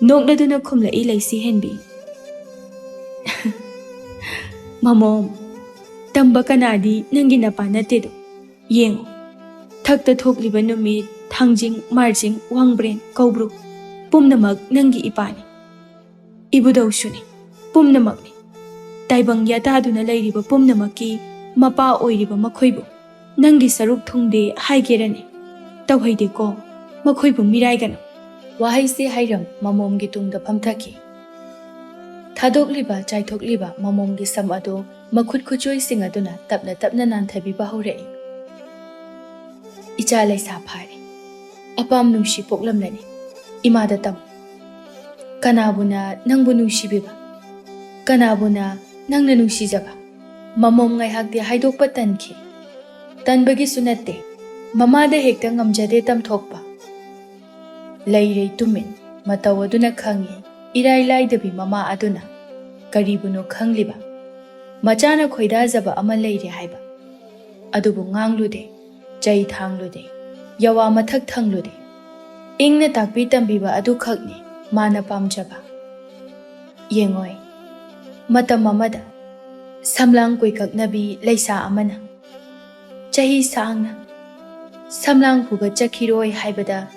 ꯅꯣꯛꯂꯗꯨꯅ ꯈꯨꯝꯂꯛꯏ ꯂꯩꯁꯤ ꯍꯦꯟꯕꯤ꯫ "ꯃꯃꯣꯝ, ꯇꯝꯕ ꯀꯅꯥꯗꯤ ꯅꯪꯒꯤ ꯅꯄꯥ ꯅꯠꯇꯦꯗꯣ꯫ ꯌꯦꯡꯉꯨ, ꯊꯛꯇ ꯊꯣꯛꯂꯤꯕ ꯅꯨꯃꯤꯠ, ꯊꯥꯡꯖꯤꯡ, ꯃꯥꯔꯖꯤꯡ, ꯋꯥꯡꯕ꯭ꯔꯦꯟ, ꯀꯧꯕ꯭ꯔꯨ, ꯄꯨꯝꯅꯃꯛ ꯅꯪꯒꯤ ꯏꯄꯥꯅꯤ꯫ ꯏꯕꯨꯙꯧꯁꯨꯅꯤ, ꯄꯨꯝꯅꯃꯛꯅꯤ꯫ ꯇꯥꯏꯕꯪ ꯌꯥꯇꯥꯗꯨꯅ ꯂꯩꯔꯤꯕ ꯄꯨꯝꯅꯃꯛꯀꯤ ꯃꯄꯥ ꯑꯣꯏꯔꯤꯕ ꯃꯈꯣꯏꯕꯨ ꯅꯪꯒꯤ ꯁꯔꯨꯛ ꯊꯨꯡꯗꯦ ꯍꯥꯏꯒꯦꯔꯅꯤ? ꯇꯧꯍꯩꯗꯦꯀꯣ, ꯃꯈꯣꯏꯕꯨ ꯃꯤꯔꯥꯏꯒꯅꯨ꯫" ꯋꯥꯍꯩꯁꯤ ꯍꯥꯏꯔꯝ ꯃꯃꯣꯝꯒꯤ ꯇꯨꯡꯗ ꯐꯝꯊꯈꯤ꯫ ꯊꯥꯗꯣꯛꯂꯤꯕ, ꯆꯥꯏꯊꯣꯛꯂꯤꯕ ꯃꯃꯣꯝꯒꯤ ꯁꯝ ꯑꯗꯨ ꯃꯈꯨꯠ ꯈꯨꯠꯆꯣꯏꯁꯤꯡ ꯑꯗꯨꯅ ꯇꯞꯅ ꯇꯞꯅ ꯅꯥꯟꯊꯕꯤꯕ ꯍꯧꯔꯛꯏ꯫ "ꯏꯆꯥ ꯂꯩꯁꯥ ꯐꯥꯔꯦ꯫ ꯑꯄꯥꯝ ꯅꯨꯡꯁꯤ ꯄꯣꯛꯂꯝꯂꯅꯤ꯫ ꯏꯃꯥꯗ ꯇꯝꯃꯨ꯫ ꯀꯅꯥꯕꯨꯅ ꯅꯪꯕꯨ ꯅꯨꯡꯁꯤꯕꯤꯕ? ꯀꯅꯥꯕꯨꯅ ꯅꯪꯅ ꯅꯨꯡꯁꯤꯖꯕ?" ꯃꯃꯣꯝ ꯉꯥꯏꯍꯥꯛꯇꯤ ꯍꯥꯏꯗꯣꯛꯄ ꯇꯟꯈꯤ꯫ ꯇꯟꯕꯒꯤꯁꯨ ꯅꯠꯇꯦ, ꯃꯃꯥꯗ ꯍꯦꯛꯇ ꯉꯝꯖꯗꯦ ꯇꯝꯊꯣꯛꯄ꯫ ꯂꯩꯔꯦ ꯇꯨꯃꯤꯟ꯫ ꯃꯇꯧ ꯑꯗꯨꯅ ꯈꯪꯉꯤ, ꯏꯔꯥꯏ ꯂꯥꯏꯗꯕꯤ ꯃꯃꯥ ꯑꯗꯨꯅ꯫ ꯀꯔꯤꯕꯨꯅꯣ ꯈꯪꯂꯤꯕ? ꯃꯆꯥꯅ ꯈꯣꯏꯗꯥꯖꯕ ꯑꯃ ꯂꯩꯔꯦ ꯍꯥꯏꯕ꯫ ꯑꯗꯨꯕꯨ ꯉꯥꯡꯂꯨꯗꯦ, ꯆꯩ ꯊꯥꯡꯂꯨꯗꯦ, ꯌꯥꯋꯥ ꯃꯊꯛ ꯊꯪꯂꯨꯗꯦ꯫ ꯏꯪꯅ ꯇꯥꯛꯄꯤ ꯇꯝꯕꯤꯕ ꯑꯗꯨꯈꯛꯅꯤ ꯃꯥꯅ ꯄꯥꯝꯖꯕ꯫ ꯌꯦꯡꯉꯣꯏ, ꯃꯇꯝ ꯑꯃꯗ ꯁꯝꯂꯥꯡ ꯀꯣꯏꯀꯛꯅꯕꯤ ꯂꯩꯁꯥ ꯑꯃꯅ ꯆꯍꯤ ꯁꯥꯡꯅ ꯁꯝꯂꯥꯡ ꯄꯨꯕ ꯆꯠꯈꯤꯔꯣꯏ ꯍꯥꯏꯕꯗ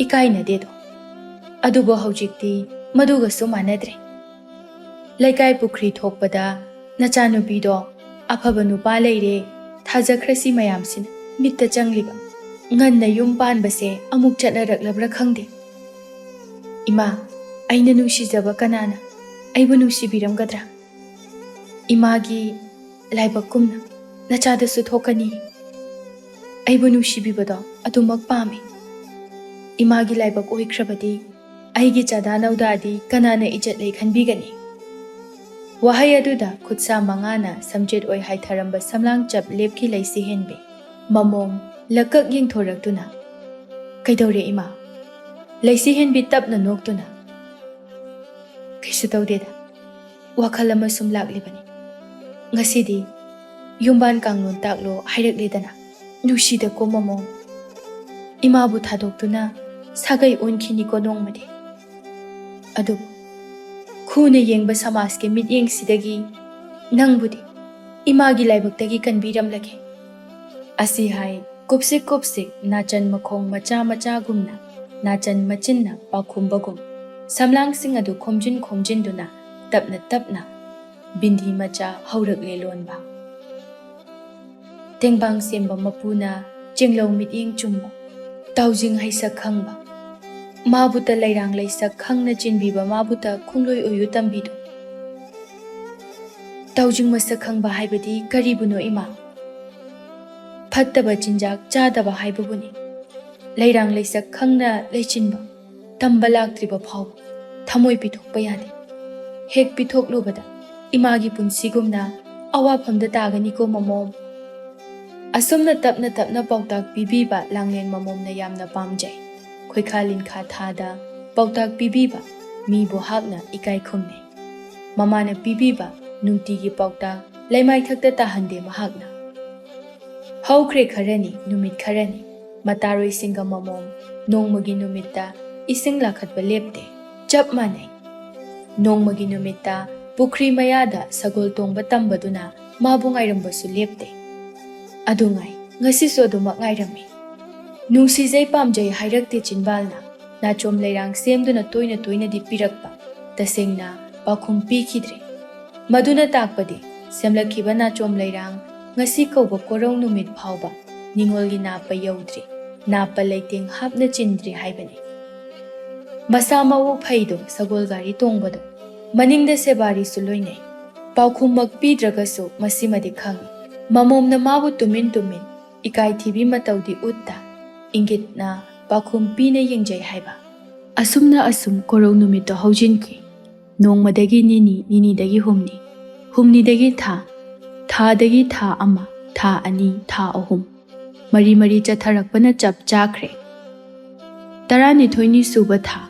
ꯏꯀꯥꯏꯅꯗꯦꯗꯣ꯫ ꯑꯗꯨꯕꯨ ꯍꯧꯖꯤꯛꯇꯤ ꯃꯗꯨꯒꯁꯨ ꯃꯥꯟꯅꯗ꯭ꯔꯦ꯫ ꯂꯩꯀꯥꯏ ꯄꯨꯈ꯭ꯔꯤ ꯊꯣꯛꯄꯗ ꯅꯆꯥꯅꯨꯄꯤꯗꯣ ꯑꯐꯕ ꯅꯨꯄꯥ ꯂꯩꯔꯦ, ꯊꯥꯖꯈ꯭ꯔꯁꯤ ꯃꯌꯥꯝꯁꯤꯅ ꯃꯤꯠꯇ ꯆꯪꯂꯤꯕ꯫ ꯉꯟꯅ ꯌꯨꯝ ꯄꯥꯟꯕꯁꯦ ꯑꯃꯨꯛ ꯆꯠꯅꯔꯛꯂꯕ꯭ꯔꯥ ꯈꯪꯗꯦ꯫ ꯏꯃꯥ, ꯑꯩꯅ ꯅꯨꯡꯁꯤꯖꯕ ꯀꯅꯥꯅ ꯑꯩꯕꯨ ꯅꯨꯡꯁꯤꯕꯤꯔꯝꯒꯗ꯭ꯔꯥ? ꯏꯃꯥꯒꯤ ꯂꯥꯏꯕꯛꯀꯨꯝꯅ ꯅꯆꯥꯗꯁꯨ ꯊꯣꯛꯀꯅꯤ꯫ ꯑꯩꯕꯨ ꯅꯨꯡꯁꯤꯕꯤꯕꯗꯣ ꯑꯗꯨꯃꯛ ꯄꯥꯝꯃꯤ꯫ ꯏꯃꯥꯒꯤ ꯂꯥꯏꯕꯛ ꯑꯣꯏꯈ꯭ꯔꯕꯗꯤ ꯑꯩꯒꯤ ꯆꯥꯗꯥ ꯅꯧꯗꯥꯗꯤ ꯀꯅꯥꯅ ꯏꯖꯠ ꯂꯩ ꯈꯟꯕꯤꯒꯅꯤ? ꯋꯥꯍꯩ ꯑꯗꯨꯗ ꯈꯨꯠꯁꯥ ꯃꯉꯥꯅ ꯁꯝꯖꯦꯠ ꯑꯣꯏ ꯍꯥꯏꯊꯔꯝꯕ ꯁꯝꯂꯥꯡ ꯆꯞ ꯂꯦꯞꯈꯤ ꯂꯩꯁꯤ ꯍꯦꯟꯕꯤ꯫ ꯃꯃꯣꯝ ꯂꯀꯛ ꯌꯦꯡꯊꯣꯔꯛꯇꯨꯅ, "ꯀꯩꯗꯧꯔꯦ ꯏꯃꯥ?" ꯂꯩꯁꯤ ꯍꯦꯟꯕꯤ ꯇꯞꯅ ꯅꯣꯛꯇꯨꯅ, "ꯀꯩꯁꯨ ꯇꯧꯗꯦꯗ, ꯋꯥꯈꯜ ꯑꯃ ꯁꯨꯝ ꯂꯥꯛꯂꯤꯕꯅꯤ꯫ ꯉꯁꯤꯗꯤ ꯌꯨꯝꯕꯥꯟ ꯀꯥꯡꯂꯣꯟ ꯇꯥꯛꯂꯣ ꯍꯥꯏꯔꯛꯂꯦꯗꯅ꯫ ꯅꯨꯡꯁꯤꯗꯀꯣ ꯃꯃꯣꯝ꯫ ꯏꯃꯥꯕꯨ ꯊꯥꯗꯣꯛꯇꯨꯅ ꯁꯥꯒꯩ ꯑꯣꯟꯈꯤꯅꯤꯀꯣ ꯅꯣꯡꯃꯗꯤ꯫ ꯑꯗꯨꯕꯨ ꯈꯨꯅ ꯌꯦꯡꯕ ꯁꯃꯥꯖꯀꯤ ꯃꯤꯠꯌꯦꯡꯁꯤꯗꯒꯤ ꯅꯪꯕꯨꯗꯤ ꯏꯃꯥꯒꯤ ꯂꯥꯏꯕꯛꯇꯒꯤ ꯀꯟꯕꯤꯔꯝꯂꯒꯦ꯫" ꯑꯁꯤ ꯍꯥꯏ ꯀꯨꯞꯁꯤꯛ ꯀꯨꯞꯁꯤꯛ ꯅꯥꯆꯟ ꯃꯈꯣꯡ ꯃꯆꯥ ꯃꯆꯥꯒꯨꯝꯅ ꯅꯥꯆꯟ ꯃꯆꯤꯟꯅ ꯄꯥꯎꯈꯨꯝꯕꯒꯨꯝ ꯁꯝꯂꯥꯡꯁꯤꯡ ꯑꯗꯨ ꯈꯣꯝꯖꯤꯟ ꯈꯣꯝꯖꯤꯟꯗꯨꯅ ꯇꯞꯅ ꯇꯞꯅ ꯕꯤꯟꯗꯤ ꯃꯆꯥ ꯍꯧꯔꯛꯂꯦ ꯂꯣꯟꯕ꯫ ꯇꯦꯡꯕꯥꯡ ꯁꯦꯝꯕ ꯃꯄꯨꯅ ꯆꯦꯡꯂꯧ ꯃꯤꯠꯌꯦꯡ ꯆꯨꯝꯕ, ꯇꯥꯎꯖꯤꯡ ꯍꯩꯁꯛ ꯈꯪꯕ, ꯃꯥꯕꯨꯇ ꯂꯩꯔꯥꯡ ꯂꯩꯁꯛ ꯈꯪꯅ ꯆꯤꯟꯕꯤꯕ, ꯃꯥꯕꯨꯇ ꯈꯣꯡꯂꯣꯏ ꯑꯣꯏꯌꯨ ꯇꯝꯕꯤꯗꯨ꯫ ꯇꯥꯎꯖꯤꯡ ꯃꯁꯛ ꯈꯪꯕ ꯍꯥꯏꯕꯗꯤ ꯀꯔꯤꯕꯨꯅꯣ ꯏꯃꯥ? ꯐꯠꯇꯕ ꯆꯤꯟꯖꯥꯛ ꯆꯥꯗꯕ ꯍꯥꯏꯕꯕꯨꯅꯤ꯫ ꯂꯩꯔꯥꯡ ꯂꯩꯁꯛ ꯈꯪꯅ ꯂꯩꯆꯤꯟꯕ, ꯇꯝꯕ ꯂꯥꯛꯇ꯭ꯔꯤꯕ ꯐꯥꯎꯕ ꯊꯃꯣꯏ ꯄꯤꯊꯣꯛꯄ ꯌꯥꯗꯦ꯫ ꯍꯦꯛ ꯄꯤꯊꯣꯛꯂꯨꯕꯗ ꯏꯃꯥꯒꯤ ꯄꯨꯟꯁꯤꯒꯨꯝꯅ ꯑꯋꯥꯐꯝꯗ ꯇꯥꯒꯅꯤꯀꯣ ꯃꯃꯣꯝ꯫ ꯑꯁꯨꯝꯅ ꯇꯞꯅ ꯇꯞꯅ ꯄꯥꯎꯇꯥꯛ ꯄꯤꯕꯤꯕ ꯂꯥꯡꯂꯦꯟ ꯃꯃꯣꯝꯅ ꯌꯥꯝꯅ ꯄꯥꯝꯖꯩ꯫ ꯈꯣꯏꯈꯥ ꯂꯤꯟꯈꯥ ꯊꯥꯗ ꯄꯥꯎꯇꯥꯛ ꯄꯤꯕꯤꯕ ꯃꯤꯕꯨ ꯍꯥꯛꯅ ꯏꯀꯥꯏ ꯈꯨꯝꯅꯩ꯫ ꯃꯃꯥꯅ ꯄꯤꯕꯤꯕ ꯅꯨꯡꯇꯤꯒꯤ ꯄꯥꯎꯇꯥꯛ ꯂꯩꯃꯥꯏꯊꯛꯇ ꯇꯥꯍꯟꯗꯦ ꯃꯍꯥꯛꯅ꯫ ꯍꯧꯈ꯭ꯔꯦ ꯈꯔꯅꯤ, ꯅꯨꯃꯤꯠ ꯈꯔꯅꯤ, ꯃꯇꯥꯔꯣꯏꯁꯤꯡꯒ ꯃꯃꯣꯝ ꯅꯣꯡꯃꯒꯤ ꯅꯨꯃꯤꯠꯇ ꯏꯁꯤꯡ ꯂꯥꯈꯠꯄ ꯂꯦꯞꯇꯦ꯫ ꯆꯞ ꯃꯥꯟꯅꯩ꯫ ꯅꯣꯡꯃꯒꯤ ꯅꯨꯃꯤꯠꯇ ꯄꯨꯈ꯭ꯔꯤ ꯃꯌꯥꯗ ꯁꯒꯣꯜ ꯇꯣꯡꯕ ꯇꯝꯕꯗꯨꯅ ꯃꯥꯕꯨ ꯉꯥꯏꯔꯝꯕꯁꯨ ꯂꯦꯞꯇꯦ꯫ ꯑꯗꯨ ꯉꯥꯏ, ꯉꯁꯤꯁꯨ ꯑꯗꯨꯃꯛ ꯉꯥꯏꯔꯝꯃꯤ꯫ ꯅꯨꯡꯁꯤꯖꯩ ꯄꯥꯝꯖꯩ ꯍꯥꯏꯔꯛꯇꯦ ꯆꯤꯟꯕꯥꯜꯅ꯫ ꯅꯥꯆꯣꯝ ꯂꯩꯔꯥꯡ ꯁꯦꯝꯗꯨꯅ ꯇꯣꯏꯅ ꯇꯣꯏꯅꯗꯤ ꯄꯤꯔꯛꯄ, ꯇꯁꯦꯡꯅ ꯄꯥꯎꯈꯨꯝ ꯄꯤꯈꯤꯗ꯭ꯔꯦ꯫ ꯃꯗꯨꯅ ꯇꯥꯛꯄꯗꯤ ꯁꯦꯝꯂꯛꯈꯤꯕ ꯅꯥꯆꯣꯝ ꯂꯩꯔꯥꯡ ꯉꯁꯤ ꯀꯧꯕ ꯀꯣꯔꯧ ꯅꯨꯃꯤꯠ ꯐꯥꯎꯕ ꯅꯤꯉꯣꯜꯒꯤ ꯅꯥꯞꯄ ꯌꯧꯗ꯭ꯔꯤ, ꯅꯥꯞꯄ ꯂꯩꯇꯦꯡ ꯍꯥꯞꯅ ꯆꯤꯟꯗ꯭ꯔꯤ ꯍꯥꯏꯕꯅꯤ꯫ ꯃꯁꯥ ꯃꯎ ꯐꯩꯗꯣ ꯁꯒꯣꯜ ꯒꯥꯔꯤ ꯇꯣꯡꯕꯗꯣ, ꯃꯅꯤꯡꯗ ꯁꯦꯕꯥꯔꯤꯁꯨ ꯂꯣꯏꯅꯩ꯫ ꯄꯥꯎꯈꯨꯝꯃꯛ ꯄꯤꯗ꯭ꯔꯒꯁꯨ ꯃꯁꯤꯃꯗꯤ ꯈꯪꯏ, ꯃꯃꯣꯝꯅ ꯃꯥꯕꯨ ꯇꯨꯃꯤꯟ ꯇꯨꯃꯤꯟ ꯏꯀꯥꯏꯊꯤꯕꯤ ꯃꯇꯧꯗꯤ ꯎꯠꯇ, ꯏꯪꯒꯤꯠꯅ ꯄꯥꯎꯈꯨꯝ ꯄꯤꯅ ꯌꯦꯡꯖꯩ ꯍꯥꯏꯕ꯫ ꯑꯁꯨꯝꯅ ꯑꯁꯨꯝ ꯀꯣꯔꯧ ꯅꯨꯃꯤꯠꯇꯣ ꯍꯧꯖꯤꯟꯈꯤ꯫ ꯅꯣꯡꯃꯗꯒꯤ ꯅꯤꯅꯤ, ꯅꯤꯅꯤꯗꯒꯤ ꯍꯨꯝꯅꯤ, ꯍꯨꯝꯅꯤꯗꯒꯤ ꯊꯥ, ꯊꯥꯗꯒꯤ ꯊꯥ ꯑꯃ, ꯊꯥ ꯑꯅꯤ, ꯊꯥ ꯑꯍꯨꯝ, ꯃꯔꯤ ꯃꯔꯤ ꯆꯠꯊꯔꯛꯄꯅ ꯆꯞ ꯆꯥꯈ꯭ꯔꯦ꯫ ꯇꯔꯥꯅꯤꯊꯣꯏꯅꯤ ꯁꯨꯕ ꯊꯥ,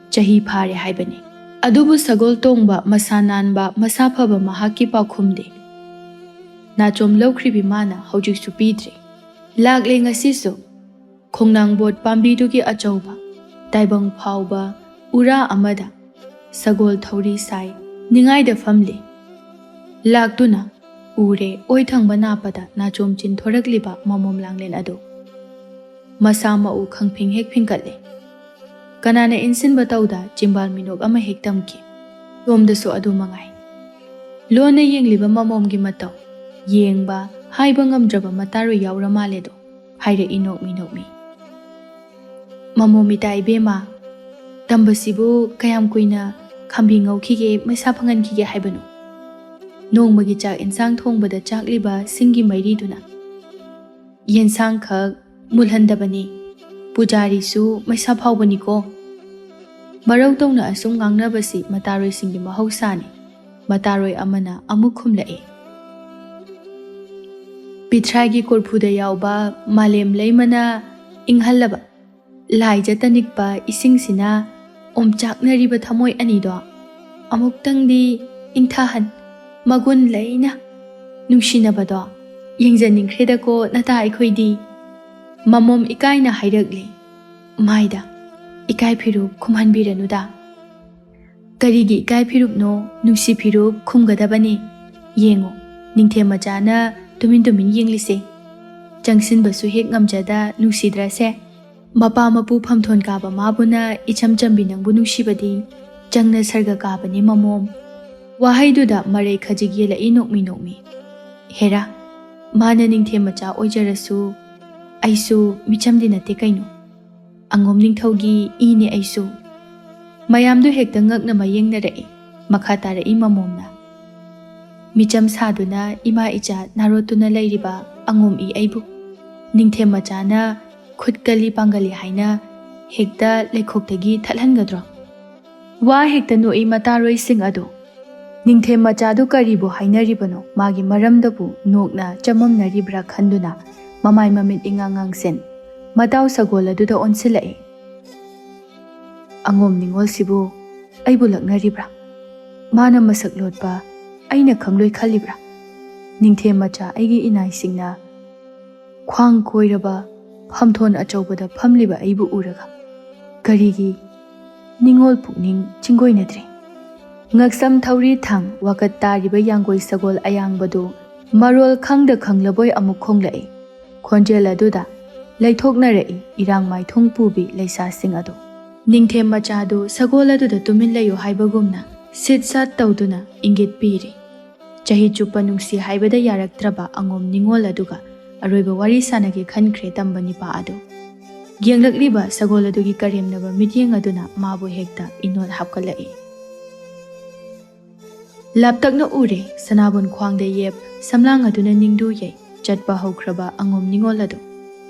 ꯆꯍꯤ ꯐꯥꯔꯦ ꯍꯥꯏꯕꯅꯤ꯫ ꯑꯗꯨꯕꯨ ꯁꯒꯣꯜ ꯇꯣꯡꯕ, ꯃꯁꯥ ꯅꯥꯟꯕ, ꯃꯁꯥ ꯐꯕ ꯃꯍꯥꯛꯀꯤ ꯄꯥꯎꯈꯨꯝꯗꯤ ꯅꯥꯆꯣꯝ ꯂꯧꯈ꯭ꯔꯤꯕꯤ ꯃꯥꯅ ꯍꯧꯖꯤꯛꯁꯨ ꯄꯤꯗ꯭ꯔꯤ꯫ ꯂꯥꯛꯂꯦ ꯉꯁꯤꯁꯨ꯫ ꯈꯣꯡꯅꯥꯡꯕꯣꯠ ꯄꯥꯝꯕꯤꯗꯨꯒꯤ ꯑꯆꯧꯕ ꯇꯥꯏꯕꯪ ꯐꯥꯎꯕ ꯎꯔꯥ ꯑꯃꯗ ꯁꯒꯣꯜ ꯊꯧꯔꯤ ꯁꯥꯏ ꯅꯤꯡꯉꯥꯏꯗ ꯐꯝꯂꯤ꯫ ꯂꯥꯛꯇꯨꯅ ꯎꯔꯦ ꯑꯣꯏ ꯊꯪꯕ ꯅꯥꯞꯄꯗ ꯅꯥꯆꯣꯝ ꯆꯤꯟꯊꯣꯔꯛꯂꯤꯕ ꯃꯃꯣꯝ ꯂꯥꯡꯂꯦꯟ ꯑꯗꯨ꯫ ꯃꯁꯥ ꯃꯎ ꯈꯪꯐꯤꯡ ꯍꯦꯛ ꯐꯤꯡꯀꯠꯂꯦ꯫ ꯀꯅꯥꯅ ꯏꯟꯁꯤꯟꯕ ꯇꯧꯗ ꯆꯤꯝꯕꯥꯜ ꯃꯤꯅꯣꯛ ꯑꯃ ꯍꯦꯛ ꯇꯝꯈꯤ꯫ ꯁꯣꯝꯗꯁꯨ ꯑꯗꯨ ꯃꯉꯥꯏ꯫ ꯂꯣꯟꯅ ꯌꯦꯡꯂꯤꯕ ꯃꯃꯣꯝꯒꯤ ꯃꯇꯧ, ꯌꯦꯡꯕ, ꯍꯥꯏꯕ ꯉꯝꯗ꯭ꯔꯕ ꯃꯇꯥꯔꯣꯏ ꯌꯥꯎꯔ ꯃꯥꯜꯂꯦꯗꯣ꯫ ꯍꯥꯏꯔꯛꯏ ꯅꯣꯛꯃꯤ ꯅꯣꯛꯃꯤ꯫ ꯃꯃꯣꯝ ꯏꯇꯥ ꯏꯕꯦꯝꯃ, ꯇꯝꯕꯁꯤꯕꯨ ꯀꯌꯥꯝ ꯀꯨꯏꯅ ꯈꯥꯝꯕꯤ ꯉꯧꯈꯤꯒꯦ, ꯃꯩꯁꯥ ꯐꯪꯍꯟꯈꯤꯒꯦ ꯍꯥꯏꯕꯅꯣ? ꯅꯣꯡꯃꯒꯤ ꯆꯥꯛ ꯏꯟꯁꯥꯡ ꯊꯣꯡꯕꯗ ꯆꯥꯛꯂꯤꯕ ꯁꯤꯡꯒꯤ ꯃꯩꯔꯤꯗꯨꯅ꯫ ꯌꯦꯟꯁꯥꯡꯈꯛ ꯃꯨꯜꯍꯟꯗꯕꯅꯤ, ꯄꯨꯖꯥꯔꯤꯁꯨ ꯃꯩꯁꯥ ꯐꯥꯎꯕꯅꯤꯀꯣ꯫ ꯃꯔꯧ ꯇꯧꯅ ꯑꯁꯨꯝ ꯉꯥꯡꯅꯕꯁꯤ ꯃꯇꯥꯔꯣꯏꯁꯤꯡꯒꯤ ꯃꯍꯧꯁꯥꯅꯤ꯫ ꯃꯇꯥꯔꯣꯏ ꯑꯃꯅ ꯑꯃꯨꯛ ꯈꯨꯝꯂꯛꯏ꯫ ꯄꯤꯊ꯭ꯔꯥꯏꯒꯤ ꯀꯣꯔꯐꯨꯗ ꯌꯥꯎꯕ ꯃꯥꯂꯦꯝ ꯂꯩꯃꯅ ꯏꯪꯍꯜꯂꯕ ꯂꯥꯏꯖ ꯇꯅꯤꯛꯄ ꯏꯁꯤꯡꯁꯤꯅ ꯑꯣꯝꯆꯥꯛꯅꯔꯤꯕ ꯊꯃꯣꯏ ꯑꯅꯤꯗꯣ ꯑꯃꯨꯛꯇꯪꯗꯤ ꯏꯪꯊꯍꯟ, ꯃꯒꯨꯟ ꯂꯩꯅ ꯅꯨꯡꯁꯤꯅꯕꯗꯣ ꯌꯦꯡꯖꯅꯤꯡꯈ꯭ꯔꯦꯗꯀꯣ ꯅꯇꯥ ꯑꯩꯈꯣꯏꯗꯤ꯫ ꯃꯃꯣꯝ ꯏꯀꯥꯏꯅ ꯍꯥꯏꯔꯛꯂꯦ꯫ ꯃꯥꯏꯗ ꯏꯀꯥꯏ ꯐꯤꯔꯨꯞ ꯈꯨꯝꯍꯟꯕꯤꯔꯅꯨꯗ꯫ ꯀꯔꯤꯒꯤ ꯏꯀꯥꯏ ꯐꯤꯔꯨꯞꯅꯣ? ꯅꯨꯡꯁꯤ ꯐꯤꯔꯨꯞ ꯈꯨꯝꯒꯗꯕꯅꯤ꯫ ꯌꯦꯡꯉꯣ, ꯅꯤꯡꯊꯦꯝ ꯃꯆꯥꯅ ꯇꯨꯃꯤꯟ ꯇꯨꯃꯤꯟ ꯌꯦꯡꯂꯤꯁꯦ꯫ ꯆꯪꯁꯤꯟꯕꯁꯨ ꯍꯦꯛ ꯉꯝꯖꯗ ꯅꯨꯡꯁꯤꯗ꯭ꯔꯁꯦ? ꯃꯄꯥ ꯃꯄꯨ ꯐꯝꯊꯣꯟ ꯀꯥꯕ ꯃꯥꯕꯨꯅ ꯏꯆꯝ ꯆꯝꯕꯤ ꯅꯪꯕꯨ ꯅꯨꯡꯁꯤꯕꯗꯤ ꯆꯪꯅ ꯁꯔꯒ ꯀꯥꯕꯅꯤ ꯃꯃꯣꯝ꯫ ꯋꯥꯍꯩꯗꯨꯗ ꯃꯔꯩ ꯈꯖꯤꯛ ꯌꯦꯜꯂꯛꯏ ꯅꯣꯛꯃꯤ ꯅꯣꯛꯃꯤ꯫ ꯍꯦꯔꯥ, ꯃꯥꯅ ꯅꯤꯡꯊꯦꯝ ꯃꯆꯥ ꯑꯣꯏꯖꯔꯁꯨ ꯑꯩꯁꯨ ꯃꯤꯆꯝꯗꯤ ꯅꯠꯇꯦ ꯀꯩꯅꯣ꯫ ꯑꯉꯣꯝ ꯅꯤꯡꯊꯧꯒꯤ ꯏꯅꯦ ꯑꯩꯁꯨ꯫ ꯃꯌꯥꯝꯗꯨ ꯍꯦꯛꯇ ꯉꯛꯅ ꯃꯌꯦꯡꯅꯔꯛꯏ꯫ ꯃꯈꯥ ꯇꯥꯔꯛꯏ ꯃꯃꯣꯝꯅ꯫ ꯃꯤꯆꯝ ꯁꯥꯗꯨꯅ ꯏꯃꯥ ꯏꯆꯥ ꯅꯥꯔꯣꯠꯇꯨꯅ ꯂꯩꯔꯤꯕ ꯑꯉꯣꯝ ꯏ ꯑꯩꯕꯨ ꯅꯤꯡꯊꯦꯝ ꯃꯆꯥꯅ ꯈꯨꯠ ꯀꯜꯂꯤ ꯄꯥꯡꯒꯜꯂꯤ ꯍꯥꯏꯅ ꯍꯦꯛꯇ ꯂꯩꯈꯣꯛꯇꯒꯤ ꯊꯠꯍꯟꯒꯗ꯭ꯔꯣ? ꯋꯥ ꯍꯦꯛꯇ ꯅꯣꯛꯏ ꯃꯇꯥꯔꯣꯏꯁꯤꯡ ꯑꯗꯨ꯫ ꯅꯤꯡꯊꯦꯝ ꯃꯆꯥꯗꯨ ꯀꯔꯤꯕꯨ ꯍꯥꯏꯅꯔꯤꯕꯅꯣ? ꯃꯥꯒꯤ ꯃꯔꯝꯗꯕꯨ ꯅꯣꯛꯅ ꯆꯃꯝꯅꯔꯤꯕ꯭ꯔꯥ ꯈꯟꯗꯨꯅ ꯃꯃꯥꯏ ꯃꯃꯤꯠ ꯏꯉꯥꯡ ꯉꯥꯡꯁꯤꯟ ꯃꯇꯥꯎ ꯁꯒꯣꯜ ꯑꯗꯨꯗ ꯑꯣꯟꯁꯤꯜꯂꯛꯏ꯫ ꯑꯉꯣꯝ ꯅꯤꯉꯣꯜꯁꯤꯕꯨ ꯑꯩꯕꯨ ꯂꯛꯅꯔꯤꯕ꯭ꯔꯥ? ꯃꯥꯅ ꯃꯁꯛ ꯂꯣꯠꯄ ꯑꯩꯅ ꯈꯪꯂꯣꯏ ꯈꯜꯂꯤꯕ꯭ꯔꯥ? ꯅꯤꯡꯊꯦꯝ ꯃꯆꯥ ꯑꯩꯒꯤ ꯏꯅꯥꯏꯁꯤꯡꯅ ꯈ꯭ꯋꯥꯡ ꯀꯣꯏꯔꯕ ꯐꯝꯊꯣꯟ ꯑꯆꯧꯕꯗ ꯐꯝꯂꯤꯕ ꯑꯩꯕꯨ ꯎꯔꯒ ꯀꯔꯤꯒꯤ ꯅꯤꯉꯣꯜ ꯄꯨꯛꯅꯤꯡ ꯆꯤꯡꯒꯣꯏꯅꯗ꯭ꯔꯤ? ꯉꯛꯁꯝ ꯊꯧꯔꯤ ꯊꯥꯡ ꯋꯥꯀꯠ ꯇꯥꯔꯤꯕ ꯌꯥꯡꯒꯣꯏ ꯁꯒꯣꯜ ꯑꯌꯥꯡꯕꯗꯨ ꯃꯔꯣꯜ ꯈꯪꯗ ꯈꯪꯂꯕꯣꯏ ꯑꯃꯨꯛ ꯈꯣꯡꯂꯛꯏ꯫ ꯈꯣꯟꯖꯦꯜ ꯑꯗꯨꯗ ꯂꯩꯊꯣꯛꯅꯔꯛꯏ ꯏꯔꯥꯡ ꯃꯥꯏꯊꯣꯡ ꯄꯨꯕꯤ ꯂꯩꯁꯥꯁꯤꯡ ꯑꯗꯨ꯫ ꯅꯤꯡꯊꯦꯝ ꯃꯆꯥꯗꯨ ꯁꯒꯣꯜ ꯑꯗꯨꯗ ꯇꯨꯃꯤꯟ ꯂꯩꯌꯨ ꯍꯥꯏꯕꯒꯨꯝꯅ ꯁꯤꯠ ꯁꯥꯠ ꯇꯧꯗꯨꯅ ꯏꯪꯒꯤꯠ ꯄꯤꯔꯤ꯫ ꯆꯍꯤ ꯆꯨꯞꯄ ꯅꯨꯡꯁꯤ ꯍꯥꯏꯕꯗ ꯌꯥꯔꯛꯇ꯭ꯔꯕ ꯑꯉꯣꯝ ꯅꯤꯉꯣꯜ ꯑꯗꯨꯒ ꯑꯔꯣꯏꯕ ꯋꯥꯔꯤ ꯁꯥꯟꯅꯒꯦ ꯈꯟꯈ꯭ꯔꯦ ꯇꯝꯕ ꯅꯤꯄꯥ ꯑꯗꯨ꯫ ꯌꯦꯡꯂꯛꯂꯤꯕ ꯁꯒꯣꯜ ꯑꯗꯨꯒꯤ ꯀꯔꯦꯝꯅꯕ ꯃꯤꯠꯌꯦꯡ ꯑꯗꯨꯅ ꯃꯥꯕꯨ ꯍꯦꯛꯇ ꯏꯅꯣꯠ ꯍꯥꯞꯀꯠꯂꯛꯏ꯫ ꯂꯥꯞꯇꯛꯅ ꯎꯔꯦ ꯁꯅꯥꯕꯨꯟ ꯈ꯭ꯋꯥꯡꯗ ꯌꯦꯞ ꯁꯝꯂꯥꯡ ꯑꯗꯨꯅ ꯅꯤꯡꯗꯨ ꯌꯩ ꯆꯠꯄ ꯍꯧꯈ꯭ꯔꯕ ꯑꯉꯣꯝ ꯅꯤꯉꯣꯜ ꯑꯗꯨ꯫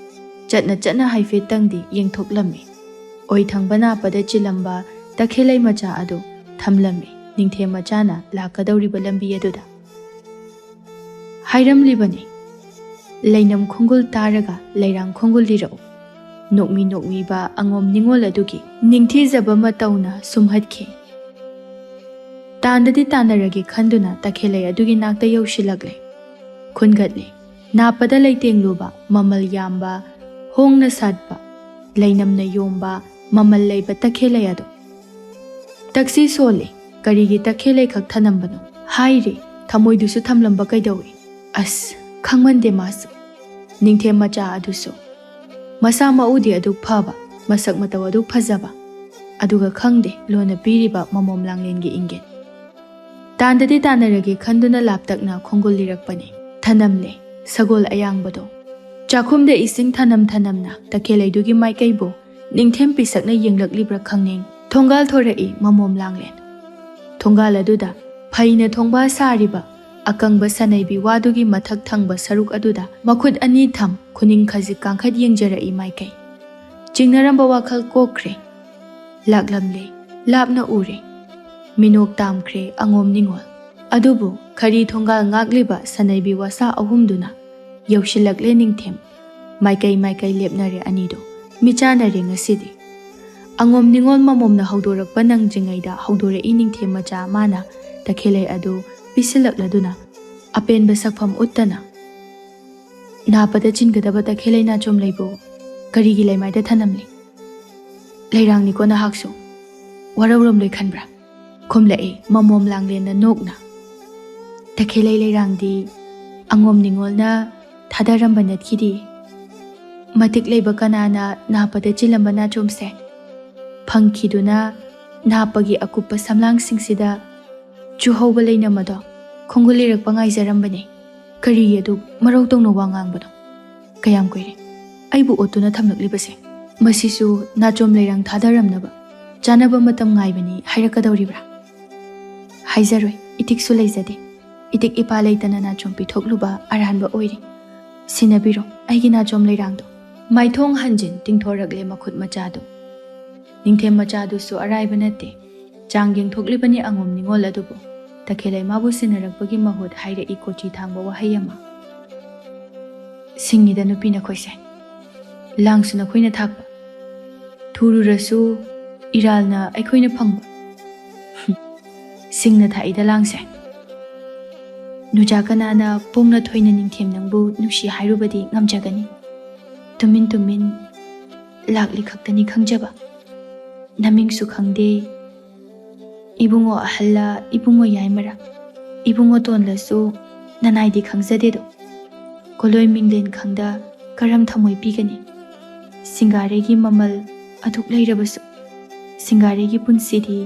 ꯆꯠꯅ ꯆꯠꯅ ꯍꯥꯏꯐꯦꯠꯇꯪꯗꯤ ꯌꯦꯡꯊꯣꯛꯂꯝꯃꯤ꯫ ꯑꯣꯏ ꯊꯪꯕ ꯅꯥꯞꯄꯗ ꯆꯤꯜꯂꯝꯕ ꯇꯈꯦꯜꯂꯩ ꯃꯆꯥ ꯑꯗꯨ ꯊꯝꯂꯝꯃꯤ ꯅꯤꯡꯊꯦꯝ ꯃꯆꯥꯅ ꯂꯥꯛꯀꯗꯧꯔꯤꯕ ꯂꯝꯕꯤ ꯑꯗꯨꯗ꯫ ꯍꯥꯏꯔꯝꯂꯤꯕꯅꯤ, "ꯂꯩꯅꯝ ꯈꯣꯡꯒꯨꯜ ꯇꯥꯔꯒ ꯂꯩꯔꯥꯡ ꯈꯣꯡꯒꯨꯜ ꯂꯤꯔꯛꯎ"꯫ ꯅꯣꯛꯃꯤ ꯅꯣꯛꯃꯤꯕ ꯑꯉꯣꯝ ꯅꯤꯉꯣꯜ ꯑꯗꯨꯒꯤ ꯅꯤꯡꯊꯤꯖꯕ ꯃꯇꯧꯅ ꯁꯨꯝꯍꯠꯈꯤ꯫ ꯇꯥꯟꯗꯗꯤ ꯇꯥꯟꯅꯔꯒꯦ ꯈꯟꯗꯨꯅ ꯇꯈꯦꯜꯂꯩ ꯑꯗꯨꯒꯤ ꯅꯥꯛꯇ ꯌꯧꯁꯤꯜꯂꯛꯂꯦ꯫ ꯈꯨꯟꯒꯠꯂꯦ꯫ ꯅꯥꯞꯄꯗ ꯂꯩꯇꯦꯡꯂꯨꯕ, ꯃꯃꯜ ꯌꯥꯝꯕ, ꯍꯣꯡꯅ ꯁꯥꯠꯄ, ꯂꯩꯅꯝꯅ ꯌꯣꯝꯕ, ꯃꯃꯜ ꯂꯩꯕ ꯇꯈꯦꯜꯂꯩ ꯑꯗꯨ꯫ "ꯇꯛꯁꯤ ꯁꯣꯜꯂꯤ, ꯀꯔꯤꯒꯤ ꯇꯈꯦꯜꯂꯩ ꯈꯛ ꯊꯅꯝꯕꯅꯣ?" ꯍꯥꯏꯔꯦ, ꯊꯃꯣꯏꯗꯨꯁꯨ ꯊꯝꯂꯝꯕ ꯀꯩꯗꯧꯏ? ꯑꯁ, ꯈꯪꯃꯟꯗꯦ ꯃꯥꯁꯨ꯫ ꯅꯤꯡꯊꯦꯝ ꯃꯆꯥ ꯑꯗꯨꯁꯨ꯫ ꯃꯁꯥ ꯃꯎꯗꯤ ꯑꯗꯨꯛ ꯐꯕ, ꯃꯁꯛ ꯃꯇꯧ ꯑꯗꯨꯛ ꯐꯖꯕ, ꯑꯗꯨꯒ ꯈꯪꯗꯦ ꯂꯣꯟꯅ ꯄꯤꯔꯤꯕ ꯃꯃꯣꯝ ꯂꯥꯡꯂꯦꯟꯒꯤ ꯏꯪꯒꯤꯠ꯫ ꯇꯥꯟꯗꯗꯤ ꯇꯥꯟꯅꯔꯒꯦ ꯈꯟꯗꯨꯅ ꯂꯥꯞꯇꯛꯅ ꯈꯣꯡꯒꯨꯜ ꯂꯤꯔꯛꯄꯅꯤ꯫ ꯊꯅꯝꯂꯦ ꯁꯒꯣꯜ ꯑꯌꯥꯡꯕꯗꯣ꯫ ꯆꯥꯛꯈꯨꯝꯗ ꯏꯁꯤꯡ ꯊꯅꯝ ꯊꯅꯝꯅ ꯇꯈꯦꯜꯂꯩꯗꯨꯒꯤ ꯃꯥꯏꯀꯩꯕꯨ ꯅꯤꯡꯊꯦꯝ ꯄꯤꯁꯛꯅ ꯌꯦꯡꯂꯛꯂꯤꯕ꯭ꯔꯥ ꯈꯪꯅꯤꯡ꯫ ꯊꯣꯡꯒꯥꯜ ꯊꯣꯔꯛꯏ ꯃꯃꯣꯝ ꯂꯥꯡꯂꯦꯟ꯫ ꯊꯣꯡꯒꯥꯜ ꯑꯗꯨꯗ ꯐꯩꯅ ꯊꯣꯡꯕ ꯁꯥꯔꯤꯕ ꯑꯀꯪꯕ ꯁꯅꯩꯕꯤ ꯋꯥꯗꯨꯒꯤ ꯃꯊꯛ ꯊꯪꯕ ꯁꯔꯨꯛ ꯑꯗꯨꯗ ꯃꯈꯨꯠ ꯑꯅꯤ ꯊꯝ ꯈꯨꯅꯤꯡ ꯈꯖꯤꯛ ꯀꯥꯡꯈꯠ ꯌꯦꯡꯖꯔꯛꯏ ꯃꯥꯏꯀꯩ꯫ ꯆꯤꯡꯅꯔꯝꯕ ꯋꯥꯈꯜ ꯀꯣꯛꯈ꯭ꯔꯦ꯫ ꯂꯥꯛꯂꯝꯂꯦ꯫ ꯂꯥꯞꯅ ꯎꯔꯦ꯫ ꯃꯤꯅꯣꯛ ꯇꯥꯝꯈ꯭ꯔꯦ ꯑꯉꯣꯝ ꯅꯤꯉꯣꯜ꯫ ꯑꯗꯨꯕꯨ ꯈꯔꯤ ꯊꯣꯡꯒꯥꯜ ꯉꯥꯛꯂꯤꯕ ꯁꯅꯩꯕꯤ ꯋꯥꯁꯥ ꯑꯍꯨꯝꯗꯨꯅ ꯌꯧꯁꯤꯜꯂꯛꯂꯦ ꯅꯤꯡꯊꯦꯝ꯫ ꯃꯥꯏꯀꯩ ꯃꯥꯏꯀꯩ ꯂꯦꯞꯅꯔꯦ ꯑꯅꯤꯗꯨ꯫ ꯃꯤꯆꯥꯟꯅꯔꯦ ꯉꯁꯤꯗꯤ꯫ ꯑꯉꯣꯝ ꯅꯤꯉꯣꯜ ꯃꯃꯣꯝꯅ ꯍꯧꯗꯣꯔꯛꯄ ꯅꯪꯗ꯭ꯔꯤꯉꯩꯗ ꯍꯧꯗꯣꯔꯛꯏ ꯅꯤꯡꯊꯦꯝ ꯃꯆꯥ ꯑꯃꯅ ꯇꯈꯦꯜꯂꯩ ꯑꯗꯨ ꯄꯤꯁꯤꯜꯂꯛꯂꯗꯨꯅ ꯑꯄꯦꯟꯕ ꯁꯛꯐꯝ ꯎꯠꯇꯅ꯫ ꯅꯥꯄꯗ ꯆꯤꯟꯒꯗꯕ ꯇꯈꯦꯜꯂꯩ ꯅꯥꯆꯣꯝ ꯂꯩꯕꯨ ꯀꯔꯤꯒꯤ ꯂꯩꯃꯥꯏꯗ ꯊꯅꯝꯂꯤ? ꯂꯩꯔꯥꯡꯅꯤꯀꯣ ꯅꯍꯥꯛꯁꯨ꯫ ꯋꯥꯔꯧꯔꯝꯂꯣꯏ ꯈꯟꯕ꯭ꯔꯥ? ꯈꯨꯝꯂꯛꯏ ꯃꯃꯣꯝ ꯂꯥꯡꯂꯦꯟꯅ ꯅꯣꯛꯅ꯫ ꯇꯈꯦꯜꯂꯩ ꯂꯩꯔꯥꯡꯗꯤ ꯑꯉꯣꯝ ꯅꯤꯉꯣꯜꯅ ꯊꯥꯗꯔꯝꯕ ꯅꯠꯈꯤꯗꯦ꯫ ꯃꯇꯤꯛ ꯂꯩꯕ ꯀꯅꯥꯅ ꯅꯥꯄꯗ ꯆꯤꯜꯂꯝꯕ ꯅꯥꯆꯣꯝꯁꯦ ꯐꯪꯈꯤꯗꯨꯅ ꯅꯥꯄꯒꯤ ꯑꯀꯨꯞꯄ ꯁꯝꯂꯥꯡꯁꯤꯡꯁꯤꯗ ꯆꯨꯍꯧꯕ ꯂꯩꯅꯝ ꯑꯗꯣ ꯈꯣꯡꯒꯨꯜ ꯂꯤꯔꯛꯄ ꯉꯥꯏꯖꯔꯝꯕꯅꯦ꯫ ꯀꯔꯤꯒꯤ ꯑꯗꯨꯛ ꯃꯔꯧ ꯇꯧꯅ ꯋꯥ ꯉꯥꯡꯕꯅꯣ? ꯀꯌꯥꯝ ꯀꯨꯏꯔꯦ ꯑꯩꯕꯨ ꯑꯣꯠꯇꯨꯅ ꯊꯝꯂꯛꯂꯤꯕꯁꯦ? ꯃꯁꯤꯁꯨ ꯅꯥꯆꯣꯝ ꯂꯩꯔꯥꯡ ꯊꯥꯗꯔꯝꯅꯕ ꯆꯥꯅꯕ ꯃꯇꯝ ꯉꯥꯏꯕꯅꯤ ꯍꯥꯏꯔꯛꯀꯗꯧꯔꯤꯕ꯭ꯔꯥ? ꯍꯥꯏꯖꯔꯣꯏ, ꯏꯇꯤꯛꯁꯨ ꯂꯩꯖꯗꯦ꯫ ꯏꯇꯤꯛ ꯏꯄꯥ ꯂꯩꯇꯅ ꯅꯥꯆꯣꯝ ꯄꯤꯊꯣꯛꯂꯨꯕ ꯑꯔꯥꯟꯕ ꯑꯣꯏꯔꯦ꯫ ꯁꯤꯟꯅꯕꯤꯔꯣ ꯑꯩꯒꯤ ꯅꯥꯆꯣꯝ ꯂꯩꯔꯥꯡꯗꯣ꯫ ꯃꯥꯏꯊꯣꯡ ꯍꯟꯖꯤꯟ ꯇꯤꯡꯊꯣꯔꯛꯂꯦ ꯃꯈꯨꯠ ꯃꯆꯥꯗꯨ꯫ ꯅꯤꯡꯊꯦꯝ ꯃꯆꯥꯗꯨꯁꯨ ꯑꯔꯥꯏꯕ ꯅꯠꯇꯦ꯫ ꯆꯥꯡ ꯌꯦꯡꯊꯣꯛꯂꯤꯕꯅꯤ ꯑꯉꯣꯝ ꯅꯤꯉꯣꯜ ꯑꯗꯨꯕꯨ꯫ ꯇꯈꯦꯜꯂꯩ ꯃꯥꯕꯨ ꯁꯤꯟꯅꯔꯛꯄꯒꯤ ꯃꯍꯨꯠ ꯍꯥꯏꯔꯛꯏ ꯀꯣꯆꯤ ꯊꯥꯡꯕ ꯋꯥꯍꯩ ꯑꯃ꯫ ꯁꯤꯡꯉꯤꯗ ꯅꯨꯄꯤ ꯅꯈꯣꯏꯁꯦ꯫ ꯂꯥꯡꯁꯨ ꯅꯈꯣꯏꯅ ꯊꯥꯛꯄ꯫ ꯊꯨꯔꯨꯔꯁꯨ ꯏꯔꯥꯜꯅ ꯑꯩꯈꯣꯏꯅ ꯐꯪꯕ꯫ ꯁꯤꯡꯅ ꯊꯥꯛꯏꯗ ꯂꯥꯡꯁꯦ꯫ ꯅꯨꯖꯥ ꯀꯅꯥꯅ ꯄꯣꯡꯅ ꯊꯣꯏꯅ ꯅꯤꯡꯊꯦꯝ ꯅꯪꯕꯨ ꯅꯨꯡꯁꯤ ꯍꯥꯏꯔꯨꯕꯗꯤ ꯉꯝꯖꯒꯅꯤ? ꯇꯨꯃꯤꯟ ꯇꯨꯃꯤꯟ ꯂꯥꯛꯂꯤ ꯈꯛꯇꯅꯤ ꯈꯪꯖꯕ꯫ ꯅꯃꯤꯡꯁꯨ ꯈꯪꯗꯦ꯫ ꯏꯕꯨꯡꯉꯣ ꯑꯍꯜꯂ ꯏꯕꯨꯡꯉꯣ ꯌꯥꯏꯃꯔ? ꯏꯕꯨꯡꯉꯣ ꯇꯣꯟꯂꯁꯨ ꯅꯅꯥꯏꯗꯤ ꯈꯪꯖꯗꯦꯗꯣ꯫ ꯀꯣꯂꯣꯏ ꯃꯤꯡꯂꯦꯟ ꯈꯪꯗ ꯀꯔꯝ ꯊꯃꯣꯏ ꯄꯤꯒꯅꯤ? ꯁꯤꯡꯒꯥꯔꯩꯒꯤ ꯃꯃꯜ ꯑꯗꯨꯛ ꯂꯩꯔꯕꯁꯨ, ꯁꯤꯡꯒꯥꯔꯩꯒꯤ ꯄꯨꯟꯁꯤꯗꯤ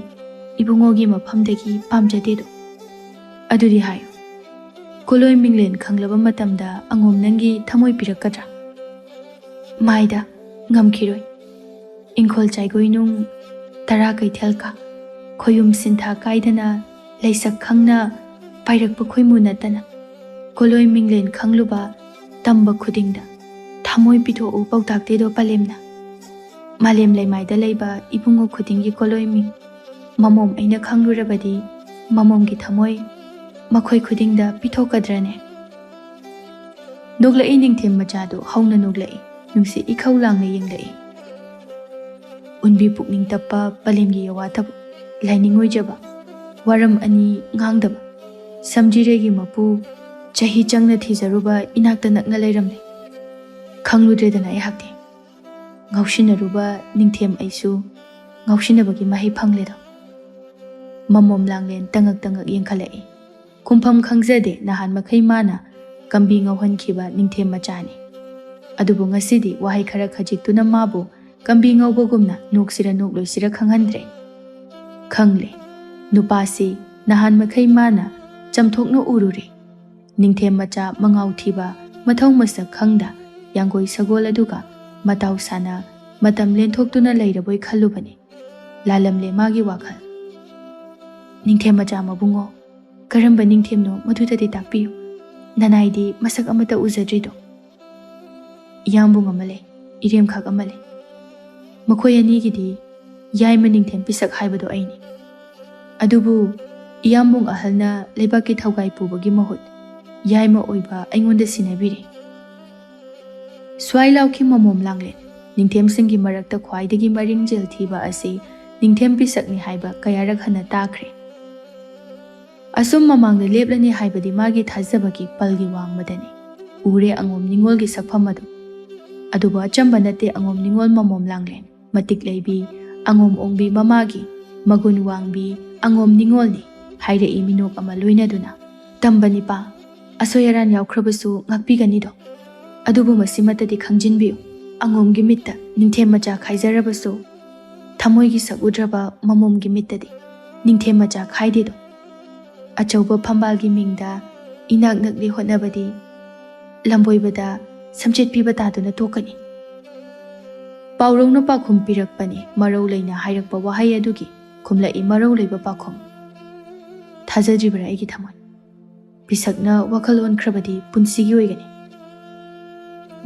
ꯏꯕꯨꯡꯉꯣꯒꯤ ꯃꯐꯝꯗꯒꯤ ꯄꯥꯝꯖꯗꯦꯗꯣ꯫ ꯑꯗꯨꯗꯤ ꯍꯥꯏꯌꯨ, ꯀꯣꯂꯣꯏ ꯃꯤꯡꯂꯦꯟ ꯈꯪꯂꯕ ꯃꯇꯝꯗ ꯑꯉꯣꯝ ꯅꯪꯒꯤ ꯊꯃꯣꯏ ꯄꯤꯔꯛꯀꯗ꯭ꯔꯥ? ꯃꯥꯏꯗ, ꯉꯝꯈꯤꯔꯣꯏ꯫ ꯏꯪꯈꯣꯜ ꯆꯥꯏꯒꯣꯏꯅꯨꯡ, ꯇꯔꯥ ꯀꯩꯊꯦꯜ ꯀꯥ, ꯈꯣꯌꯨꯝ ꯁꯤꯟꯊꯥ ꯀꯥꯏꯗꯅ, ꯂꯩꯁꯛ ꯈꯪꯅ ꯄꯥꯏꯔꯛꯄ ꯈꯣꯏꯃꯨ ꯅꯠꯇꯅ, ꯀꯣꯂꯣꯏ ꯃꯤꯡꯂꯦꯟ ꯈꯪꯂꯨꯕ ꯇꯝꯕ ꯈꯨꯗꯤꯡꯗ ꯊꯃꯣꯏ ꯄꯤꯊꯣꯛꯎ ꯄꯥꯎꯇꯥꯛꯇꯦꯗꯣ ꯄꯂꯦꯝꯅ꯫ ꯃꯥꯂꯦꯝ ꯂꯩꯃꯥꯏꯗ ꯂꯩꯕ ꯏꯕꯨꯡꯉꯣ ꯈꯨꯗꯤꯡꯒꯤ ꯀꯣꯂꯣꯏ ꯃꯤꯡ ꯃꯃꯣꯝ ꯑꯩꯅ ꯈꯪꯂꯨꯔꯕꯗꯤ, ꯃꯃꯣꯝꯒꯤ ꯊꯃꯣꯏ ꯃꯈꯣꯏ ꯈꯨꯗꯤꯡꯗ ꯄꯤꯊꯣꯛꯀꯗ꯭ꯔꯅꯦ? ꯅꯣꯛꯂꯛꯏ ꯅꯤꯡꯊꯦꯝ ꯃꯆꯥꯗꯨ ꯍꯧꯅ ꯅꯣꯛꯂꯛꯏ, ꯅꯨꯡꯁꯤ ꯏꯈꯧ ꯂꯥꯡꯅ ꯌꯦꯡꯂꯛꯏ꯫ ꯎꯟꯕꯤ ꯄꯨꯛꯅꯤꯡ ꯇꯞꯄ ꯄꯂꯦꯝꯒꯤ ꯌꯋꯥꯇꯕꯨ, ꯂꯥꯏꯅꯤꯡ ꯑꯣꯏꯖꯕ, ꯋꯥꯔꯝ ꯑꯅꯤ ꯉꯥꯡꯗꯕ, ꯁꯝꯖꯤꯔꯩꯒꯤ ꯃꯄꯨ, ꯆꯍꯤ ꯆꯪꯅ ꯊꯤꯖꯔꯨꯕ ꯏꯅꯥꯛꯇ ꯅꯛꯅ ꯂꯩꯔꯝꯂꯦ꯫ ꯈꯪꯂꯨꯗ꯭ꯔꯦꯗꯅ ꯑꯩꯍꯥꯛꯇꯤ꯫ ꯉꯥꯎꯁꯤꯟꯅꯔꯨꯕ ꯅꯤꯡꯊꯦꯝ ꯑꯩꯁꯨ ꯉꯥꯎꯁꯤꯟꯅꯕꯒꯤ ꯃꯍꯩ ꯐꯪꯂꯦꯗꯣ꯫ ꯃꯃꯣꯝ ꯂꯥꯡꯂꯦꯟ ꯇꯉꯛ ꯇꯉꯛ ꯌꯦꯡꯈꯠꯂꯛꯏ꯫ ꯈꯨꯝꯐꯝ ꯈꯪꯖꯗꯦ ꯅꯍꯥꯟ ꯃꯈꯩ ꯃꯥꯅ ꯀꯝꯕꯤ ꯉꯧꯍꯟꯈꯤꯕ ꯅꯤꯡꯊꯦꯝ ꯃꯆꯥꯅꯤ꯫ ꯑꯗꯨꯕꯨ ꯉꯁꯤꯗꯤ ꯋꯥꯍꯩ ꯈꯔ ꯈꯖꯤꯛꯇꯨꯅ ꯃꯥꯕꯨ ꯀꯝꯕꯤ ꯉꯧꯕꯒꯨꯝꯅ ꯅꯣꯛꯁꯤꯔ ꯅꯣꯛꯂꯣꯏꯁꯤꯔ ꯈꯪꯍꯟꯗ꯭ꯔꯦ꯫ ꯈꯪꯂꯦ, ꯅꯨꯄꯥꯁꯤ ꯅꯍꯥꯟ ꯃꯈꯩ ꯃꯥꯅ ꯆꯝꯊꯣꯛꯅ ꯎꯔꯨꯔꯦ꯫ ꯅꯤꯡꯊꯦꯝ ꯃꯆꯥ ꯃꯉꯥꯎ ꯊꯤꯕ, ꯃꯊꯧ ꯃꯁꯛ ꯈꯪꯗ ꯌꯥꯡꯒꯣꯏ ꯁꯒꯣꯜ ꯑꯗꯨꯒ ꯃꯇꯥꯎ ꯁꯥꯅ ꯃꯇꯝ ꯂꯦꯟꯊꯣꯛꯇꯨꯅ ꯂꯩꯔꯕꯣꯏ ꯈꯜꯂꯨꯕꯅꯤ꯫ ꯂꯥꯜꯂꯝꯂꯦ ꯃꯥꯒꯤ ꯋꯥꯈꯜ꯫ ꯅꯤꯡꯊꯦꯝ ꯃꯆꯥ ꯃꯕꯨꯡꯉꯣ, ꯀꯔꯝꯕ ꯅꯤꯡꯊꯦꯝꯅꯣ ꯃꯗꯨꯗꯗꯤ ꯇꯥꯛꯄꯤꯌꯨ꯫ ꯅꯅꯥꯏꯗꯤ ꯃꯁꯛ ꯑꯃꯠꯇ ꯎꯖꯗ꯭ꯔꯤꯗꯣ꯫ ꯏꯌꯥꯝꯕꯨꯡ ꯑꯃ ꯂꯩ, ꯏꯔꯦꯝꯈꯥꯛ ꯑꯃ ꯂꯩ꯫ ꯃꯈꯣꯏ ꯑꯅꯤꯒꯤꯗꯤ ꯌꯥꯏꯃ ꯅꯤꯡꯊꯦꯝ ꯄꯤꯁꯛ ꯍꯥꯏꯕꯗꯣ ꯑꯩꯅꯤ꯫ ꯑꯗꯨꯕꯨ ꯏꯌꯥꯝꯕꯨꯡ ꯑꯍꯜꯅ ꯂꯩꯕꯥꯛꯀꯤ ꯊꯧꯒꯥꯏ ꯄꯨꯕꯒꯤ ꯃꯍꯨꯠ ꯌꯥꯏꯃ ꯑꯣꯏꯕ ꯑꯩꯉꯣꯟꯗ ꯁꯤꯟꯅꯕꯤꯔꯦ꯫ ꯁ꯭ꯋꯥꯏ ꯂꯥꯎꯈꯤ ꯃꯃꯣꯝ ꯂꯥꯡꯂꯦꯟ꯫ ꯅꯤꯡꯊꯦꯝꯁꯤꯡꯒꯤ ꯃꯔꯛꯇ ꯈ꯭ꯋꯥꯏꯗꯒꯤ ꯃꯔꯤꯡꯖꯦꯜ ꯊꯤꯕ ꯑꯁꯤ ꯅꯤꯡꯊꯦꯝ ꯄꯤꯁꯛꯅꯤ ꯍꯥꯏꯕ ꯀꯌꯥꯔꯛ ꯍꯟꯅ ꯇꯥꯈ꯭ꯔꯦ꯫ ꯑꯁꯨꯝ ꯃꯃꯥꯡꯗ ꯂꯦꯞꯂꯅꯤ ꯍꯥꯏꯕꯗꯤ ꯃꯥꯒꯤ ꯊꯥꯖꯕꯒꯤ ꯄꯜꯒꯤ ꯋꯥꯡꯃꯗꯅꯤ꯫ ꯎꯔꯦ ꯑꯉꯣꯝ ꯅꯤꯉꯣꯜꯒꯤ ꯁꯛꯐꯝ ꯑꯗꯨ꯫ ꯑꯗꯨꯕꯨ ꯑꯆꯝꯕ ꯅꯠꯇꯦ ꯑꯉꯣꯝ ꯅꯤꯉꯣꯜ ꯃꯃꯣꯝ ꯂꯥꯡꯂꯦꯟ꯫ ꯃꯇꯤꯛ ꯂꯩꯕꯤ, ꯑꯉꯣꯝ ꯑꯣꯡꯕꯤ ꯃꯃꯥꯒꯤ ꯃꯒꯨꯟ ꯋꯥꯡꯕꯤ ꯑꯉꯣꯝ ꯅꯤꯉꯣꯜꯅꯤ ꯍꯥꯏꯔꯛꯏ ꯃꯤꯅꯣꯛ ꯑꯃ ꯂꯣꯏꯅꯗꯨꯅ꯫ ꯇꯝꯕꯅꯤꯄꯥ, ꯑꯁꯣꯏ ꯑꯔꯥꯟ ꯌꯥꯎꯈ꯭ꯔꯕꯁꯨ ꯉꯥꯛꯄꯤꯒꯅꯤꯗꯣ꯫ ꯑꯗꯨꯕꯨ ꯃꯁꯤꯃꯠꯇꯗꯤ ꯈꯪꯖꯤꯟꯕꯤꯌꯨ, ꯑꯉꯣꯝꯒꯤ ꯃꯤꯠꯇ ꯅꯤꯡꯊꯦꯝ ꯃꯆꯥ ꯈꯥꯏꯖꯔꯕꯁꯨ, ꯊꯃꯣꯏꯒꯤ ꯁꯛ ꯎꯗ꯭ꯔꯕ ꯃꯃꯣꯝꯒꯤ ꯃꯤꯠꯇꯗꯤ ꯅꯤꯡꯊꯦꯝ ꯃꯆꯥ ꯈꯥꯏꯗꯦꯗꯣ꯫ ꯑꯆꯧꯕ ꯐꯝꯕꯥꯜꯒꯤ ꯃꯤꯡꯗ ꯏꯅꯥꯛ ꯅꯛꯂꯤ ꯍꯣꯠꯅꯕꯗꯤ ꯂꯝꯕꯣꯏꯕꯗ ꯁꯝꯆꯦꯠ ꯄꯤꯕ ꯇꯥꯗꯨꯅ ꯇꯣꯛꯀꯅꯤ꯫ ꯄꯥꯎꯔꯧꯅ ꯄꯥꯎꯈꯨꯝ ꯄꯤꯔꯛꯄꯅꯤ, ꯃꯔꯧ ꯂꯩꯅ ꯍꯥꯏꯔꯛꯄ ꯋꯥꯍꯩ ꯑꯗꯨꯒꯤ ꯈꯨꯝꯂꯛꯏ ꯃꯔꯧ ꯂꯩꯕ ꯄꯥꯎꯈꯨꯝ꯫ ꯊꯥꯖꯗ꯭ꯔꯤꯕ꯭ꯔꯥ ꯑꯩꯒꯤ ꯊꯃꯣꯏ? ꯄꯤꯁꯛꯅ ꯋꯥꯈꯜ ꯑꯣꯟꯈ꯭ꯔꯕꯗꯤ ꯄꯨꯟꯁꯤꯒꯤ ꯑꯣꯏꯒꯅꯤ꯫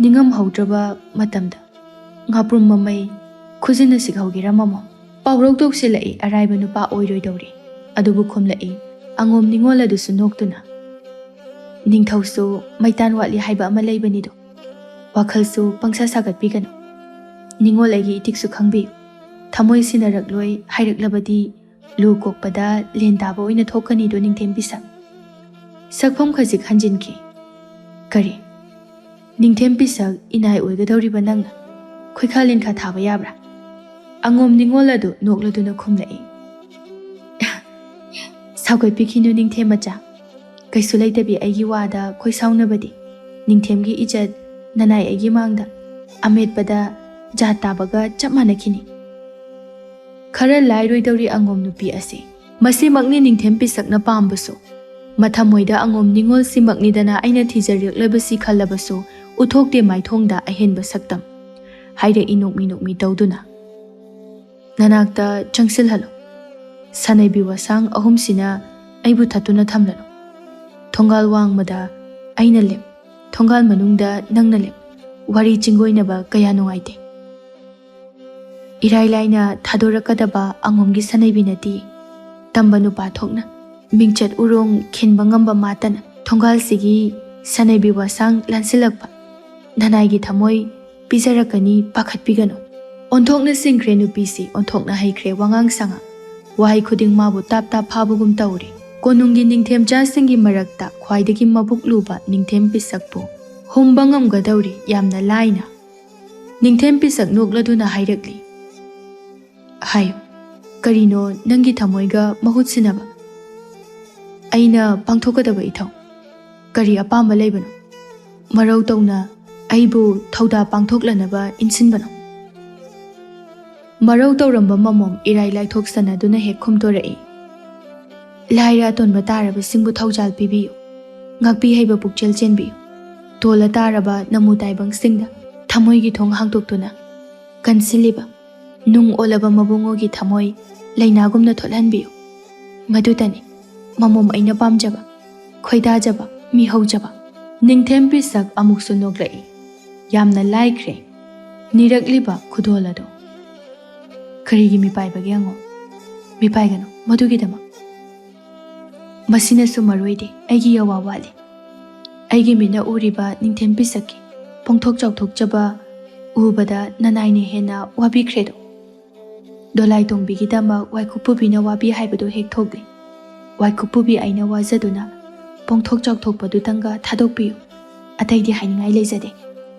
ꯅꯤꯡꯉꯝꯍꯧꯗ꯭ꯔꯕ ꯃꯇꯝꯗ ꯉꯥꯄ꯭ꯔꯨꯝ ꯃꯃꯩ ꯈꯨꯖꯤꯟꯅ ꯁꯤꯛꯍꯧꯒꯦꯔꯥ ꯃꯃꯣ? ꯄꯥꯎꯔꯧ ꯇꯧꯁꯤꯜꯂꯛꯏ ꯑꯔꯥꯏꯕ ꯅꯨꯄꯥ ꯑꯣꯏꯔꯣꯏꯗꯧꯔꯤ꯫ ꯑꯗꯨꯕꯨ ꯈꯨꯝꯂꯛꯏ ꯑꯉꯣꯝ ꯅꯤꯉꯣꯜ ꯑꯗꯨꯁꯨ ꯅꯣꯛꯇꯨꯅ, "ꯅꯤꯡꯊꯧꯁꯨ ꯃꯩꯇꯥꯟ ꯋꯥꯠꯂꯤ ꯍꯥꯏꯕ ꯑꯃ ꯂꯩꯕꯅꯤꯗꯣ꯫ ꯋꯥꯈꯜꯁꯨ ꯄꯪꯁꯥ ꯁꯥꯒꯠꯄꯤꯒꯅꯨ꯫ ꯅꯤꯉꯣꯜ ꯑꯩꯒꯤ ꯏꯇꯤꯛꯁꯨ ꯈꯪꯕꯤꯌꯨ꯫ ꯊꯃꯣꯏ ꯁꯤꯟꯅꯔꯛꯂꯣꯏ ꯍꯥꯏꯔꯛꯂꯕꯗꯤ ꯂꯨ ꯀꯣꯛꯄꯗ ꯂꯦꯟ ꯇꯥꯕ ꯑꯣꯏꯅ ꯊꯣꯛꯀꯅꯤꯗꯣ ꯅꯤꯡꯊꯦꯝ ꯄꯤꯁꯛ꯫" ꯁꯛꯐꯝ ꯈꯖꯤꯛ ꯍꯟꯖꯤꯟꯈꯤ꯫ "ꯀꯔꯤ? ꯅꯤꯡꯊꯦꯝ ꯄꯤꯁꯛ ꯏꯅꯥꯏ ꯑꯣꯏꯒꯗꯧꯔꯤꯕ ꯅꯪꯅ ꯈꯣꯏꯈꯥ ꯂꯦꯟꯈꯥ ꯊꯥꯕ ꯌꯥꯕ꯭ꯔꯥ?" ꯑꯉꯣꯝ ꯅꯤꯉꯣꯜ ꯑꯗꯨ ꯅꯣꯛꯂꯗꯨꯅ ꯈꯨꯝꯂꯛꯏ꯫ "ꯁꯥꯎꯒꯠꯄꯤꯈꯤꯅꯨ ꯅꯤꯡꯊꯦꯝ ꯃꯆꯥ꯫ ꯀꯩꯁꯨ ꯂꯩꯇꯕꯤ ꯑꯩꯒꯤ ꯋꯥꯗ ꯈꯣꯏ ꯁꯥꯎꯅꯕꯗꯤ ꯅꯤꯡꯊꯦꯝꯒꯤ ꯏꯖꯠ ꯅꯅꯥꯏ ꯑꯩꯒꯤ ꯃꯥꯡꯗ ꯑꯃꯦꯠꯄꯗ ꯖꯥꯠ ꯇꯥꯕꯒ ꯆꯞ ꯃꯥꯟꯅꯈꯤꯅꯤ꯫" ꯈꯔ ꯂꯥꯏꯔꯣꯏꯗꯧꯔꯤ ꯑꯉꯣꯝ ꯅꯨꯄꯤ ꯑꯁꯤ꯫ "ꯃꯁꯤꯃꯛꯅꯤ ꯅꯤꯡꯊꯦꯝ ꯄꯤꯁꯛꯅ ꯄꯥꯝꯕꯁꯨ꯫ ꯃꯊꯃꯣꯏꯗ ꯑꯉꯣꯝ ꯅꯤꯉꯣꯜꯁꯤꯃꯛꯅꯤꯗꯅ ꯑꯩꯅ ꯊꯤꯖꯔꯛꯂꯕꯁꯤ ꯈꯜꯂꯕꯁꯨ ꯎꯠꯊꯣꯛꯇꯦ ꯃꯥꯏꯊꯣꯡꯗ ꯑꯍꯦꯟꯕ ꯁꯛꯇꯝ꯫" ꯍꯥꯏꯔꯛꯏ ꯅꯣꯛꯃꯤ ꯅꯣꯛꯃꯤ ꯇꯧꯗꯨꯅ꯫ "ꯅꯅꯥꯛꯇ ꯆꯪꯁꯤꯜꯍꯜꯂꯨ꯫ ꯁꯥꯅꯩꯕꯤ ꯋꯥꯁꯥꯡ ꯑꯍꯨꯝꯁꯤꯅ ꯑꯩꯕꯨ ꯊꯠꯇꯨꯅ ꯊꯝꯂꯅꯨ꯫ ꯊꯣꯡꯒꯥꯜ ꯋꯥꯡꯃꯗ ꯑꯩꯅ ꯂꯦꯞ, ꯊꯣꯡꯒꯥꯜ ꯃꯅꯨꯡꯗ ꯅꯪꯅ ꯂꯦꯞ꯫ ꯋꯥꯔꯤ ꯆꯤꯡꯒꯣꯏꯅꯕ ꯀꯌꯥ ꯅꯨꯡꯉꯥꯏꯇꯦ꯫" ꯏꯔꯥꯏ ꯂꯥꯏꯅ ꯊꯥꯗꯣꯔꯛꯀꯗꯕ ꯑꯉꯣꯝꯒꯤ ꯁꯥꯅꯩꯕꯤ ꯅꯠꯇꯦ꯫ ꯇꯝꯕ ꯅꯨꯄꯥ ꯊꯣꯛꯅ, ꯃꯤꯡꯆꯠ ꯎꯔꯣꯡ ꯈꯤꯟꯕ ꯉꯝꯕ ꯃꯥꯇꯅ ꯊꯣꯡꯒꯥꯜꯁꯤꯒꯤ ꯁꯥꯅꯩꯕꯤ ꯋꯥꯁꯥꯡ ꯂꯥꯟꯁꯤꯜꯂꯛꯄ ꯅꯅꯥꯏꯒꯤ ꯊꯃꯣꯏ ꯄꯤꯖꯔꯛꯀꯅꯤ, ꯄꯥꯈꯠꯄꯤꯒꯅꯨ꯫ ꯑꯣꯟꯊꯣꯛꯅ ꯁꯤꯡꯈ꯭ꯔꯦ ꯅꯨꯄꯤꯁꯤ, ꯑꯣꯟꯊꯣꯛꯅ ꯍꯩꯈ꯭ꯔꯦ ꯋꯥꯉꯥꯡ ꯁꯉꯥꯡ꯫ ꯋꯥꯍꯩ ꯈꯨꯗꯤꯡ ꯃꯥꯕꯨ ꯇꯥꯞ ꯇꯥꯞ ꯐꯥꯕꯒꯨꯝ ꯇꯧꯔꯦ꯫ ꯀꯣꯅꯨꯡꯒꯤ ꯅꯤꯡꯊꯦꯝꯆꯥꯁꯤꯡꯒꯤ ꯃꯔꯛꯇ ꯈ꯭ꯋꯥꯏꯗꯒꯤ ꯃꯕꯨꯛ ꯂꯨꯕ ꯅꯤꯡꯊꯦꯝ ꯄꯤꯁꯛꯄꯨ ꯍꯨꯝꯕ ꯉꯝꯒꯗꯧꯔꯤ ꯌꯥꯝꯅ ꯂꯥꯏꯅ꯫ ꯅꯤꯡꯊꯦꯝ ꯄꯤꯁꯛ ꯅꯣꯛꯂꯗꯨꯅ ꯍꯥꯏꯔꯛꯂꯤ, "ꯍꯥꯏꯌꯨ, ꯀꯔꯤꯅꯣ ꯅꯪꯒꯤ ꯊꯃꯣꯏꯒ ꯃꯍꯨꯠ ꯁꯤꯟꯅꯕ? ꯑꯩꯅ ꯄꯥꯡꯊꯣꯛꯀꯗꯕ ꯏꯊꯧ ꯀꯔꯤ ꯑꯄꯥꯝꯕ ꯂꯩꯕꯅꯣ? ꯃꯔꯧ ꯇꯧꯅ ꯑꯩꯕꯨ ꯊꯧꯗꯥ ꯄꯥꯡꯊꯣꯛꯂꯅꯕ ꯏꯟꯁꯤꯟꯕꯅꯣ? ꯃꯔꯧ ꯇꯧꯔꯝꯕ ꯃꯃꯣꯝ ꯏꯔꯥꯏ ꯂꯥꯏꯊꯣꯛ ꯁꯅꯗꯨꯅ ꯍꯦꯛ ꯈꯨꯝꯊꯣꯔꯛꯏ꯫ ꯂꯥꯏꯔ ꯑꯇꯣꯟꯕ ꯇꯥꯔꯕꯁꯤꯡꯕꯨ ꯊꯧꯖꯥꯜ ꯄꯤꯕꯤꯌꯨ, ꯉꯥꯛꯄꯤ ꯍꯩꯕ ꯄꯨꯛꯆꯦꯜ ꯆꯦꯟꯕꯤꯌꯨ꯫ ꯇꯣꯜꯂ ꯇꯥꯔꯕ ꯅꯃꯨ ꯇꯥꯏꯕꯪꯁꯤꯡꯗ ꯊꯃꯣꯏꯒꯤ ꯊꯣꯡ ꯍꯥꯡꯗꯣꯛꯇꯨꯅ ꯀꯟꯁꯤꯜꯂꯤꯕ, ꯅꯨꯡ ꯑꯣꯜꯂꯕ ꯃꯕꯨꯡꯉꯣꯒꯤ ꯊꯃꯣꯏ ꯂꯩꯅꯥꯒꯨꯝꯅ ꯊꯣꯠꯍꯟꯕꯤꯌꯨ꯫ ꯃꯗꯨꯇꯅꯤ ꯃꯃꯣꯝ ꯑꯩꯅ ꯄꯥꯝꯖꯕ, ꯈꯣꯏꯗꯥꯖꯕ, ꯃꯤꯍꯧꯖꯕ꯫ ꯅꯤꯡꯊꯦꯝ ꯄꯤꯁꯛ ꯑꯃꯨꯛꯁꯨ ꯅꯣꯛꯂꯛꯏ꯫ ꯌꯥꯝꯅ ꯂꯥꯏꯈ꯭ꯔꯦ ꯅꯤꯔꯛꯂꯤꯕ ꯈꯨꯗꯣꯜ ꯑꯗꯣ꯫ ꯀꯔꯤꯒꯤ ꯃꯤꯄꯥꯏꯕꯒꯦ ꯍꯪꯉꯣ? ꯃꯤꯄꯥꯏꯒꯅꯨ, ꯃꯗꯨꯒꯤꯗꯃꯛ꯫ ꯃꯁꯤꯅꯁꯨ ꯃꯔꯣꯏꯗꯦ, ꯑꯩꯒꯤ ꯌꯥꯋꯥ ꯋꯥꯠꯂꯤ꯫ ꯑꯩꯒꯤ ꯃꯤꯠꯅ ꯎꯔꯤꯕ ꯅꯤꯡꯊꯦꯝ ꯄꯤꯁꯛꯀꯤ ꯄꯣꯡꯊꯣꯛ ꯆꯥꯎꯊꯣꯛꯆꯕ ꯎꯕꯗ ꯅꯅꯥꯏꯅ ꯍꯦꯟꯅ ꯋꯥꯕꯤꯈ꯭ꯔꯦꯗꯣ꯫ ꯗꯣꯂꯥꯏ ꯇꯣꯡꯕꯤꯒꯤꯗꯃꯛ ꯋꯥꯏꯀꯨꯞꯄꯨꯕꯤꯅ ꯋꯥꯕꯤ ꯍꯥꯏꯕꯗꯨ ꯍꯦꯛ ꯊꯣꯛꯂꯦ꯫ ꯋꯥꯏꯀꯨꯞꯄꯨꯕꯤ ꯑꯩꯅ ꯋꯥꯖꯗꯨꯅ ꯄꯣꯡꯊꯣꯛ ꯆꯥꯎꯊꯣꯛꯄꯗꯨꯇꯪꯒ ꯊꯥꯗꯣꯛꯄꯤꯌꯨ꯫ ꯑꯇꯩꯗꯤ ꯍꯥꯏꯅꯤꯡꯉꯥꯏ ꯂꯩꯖꯗꯦ꯫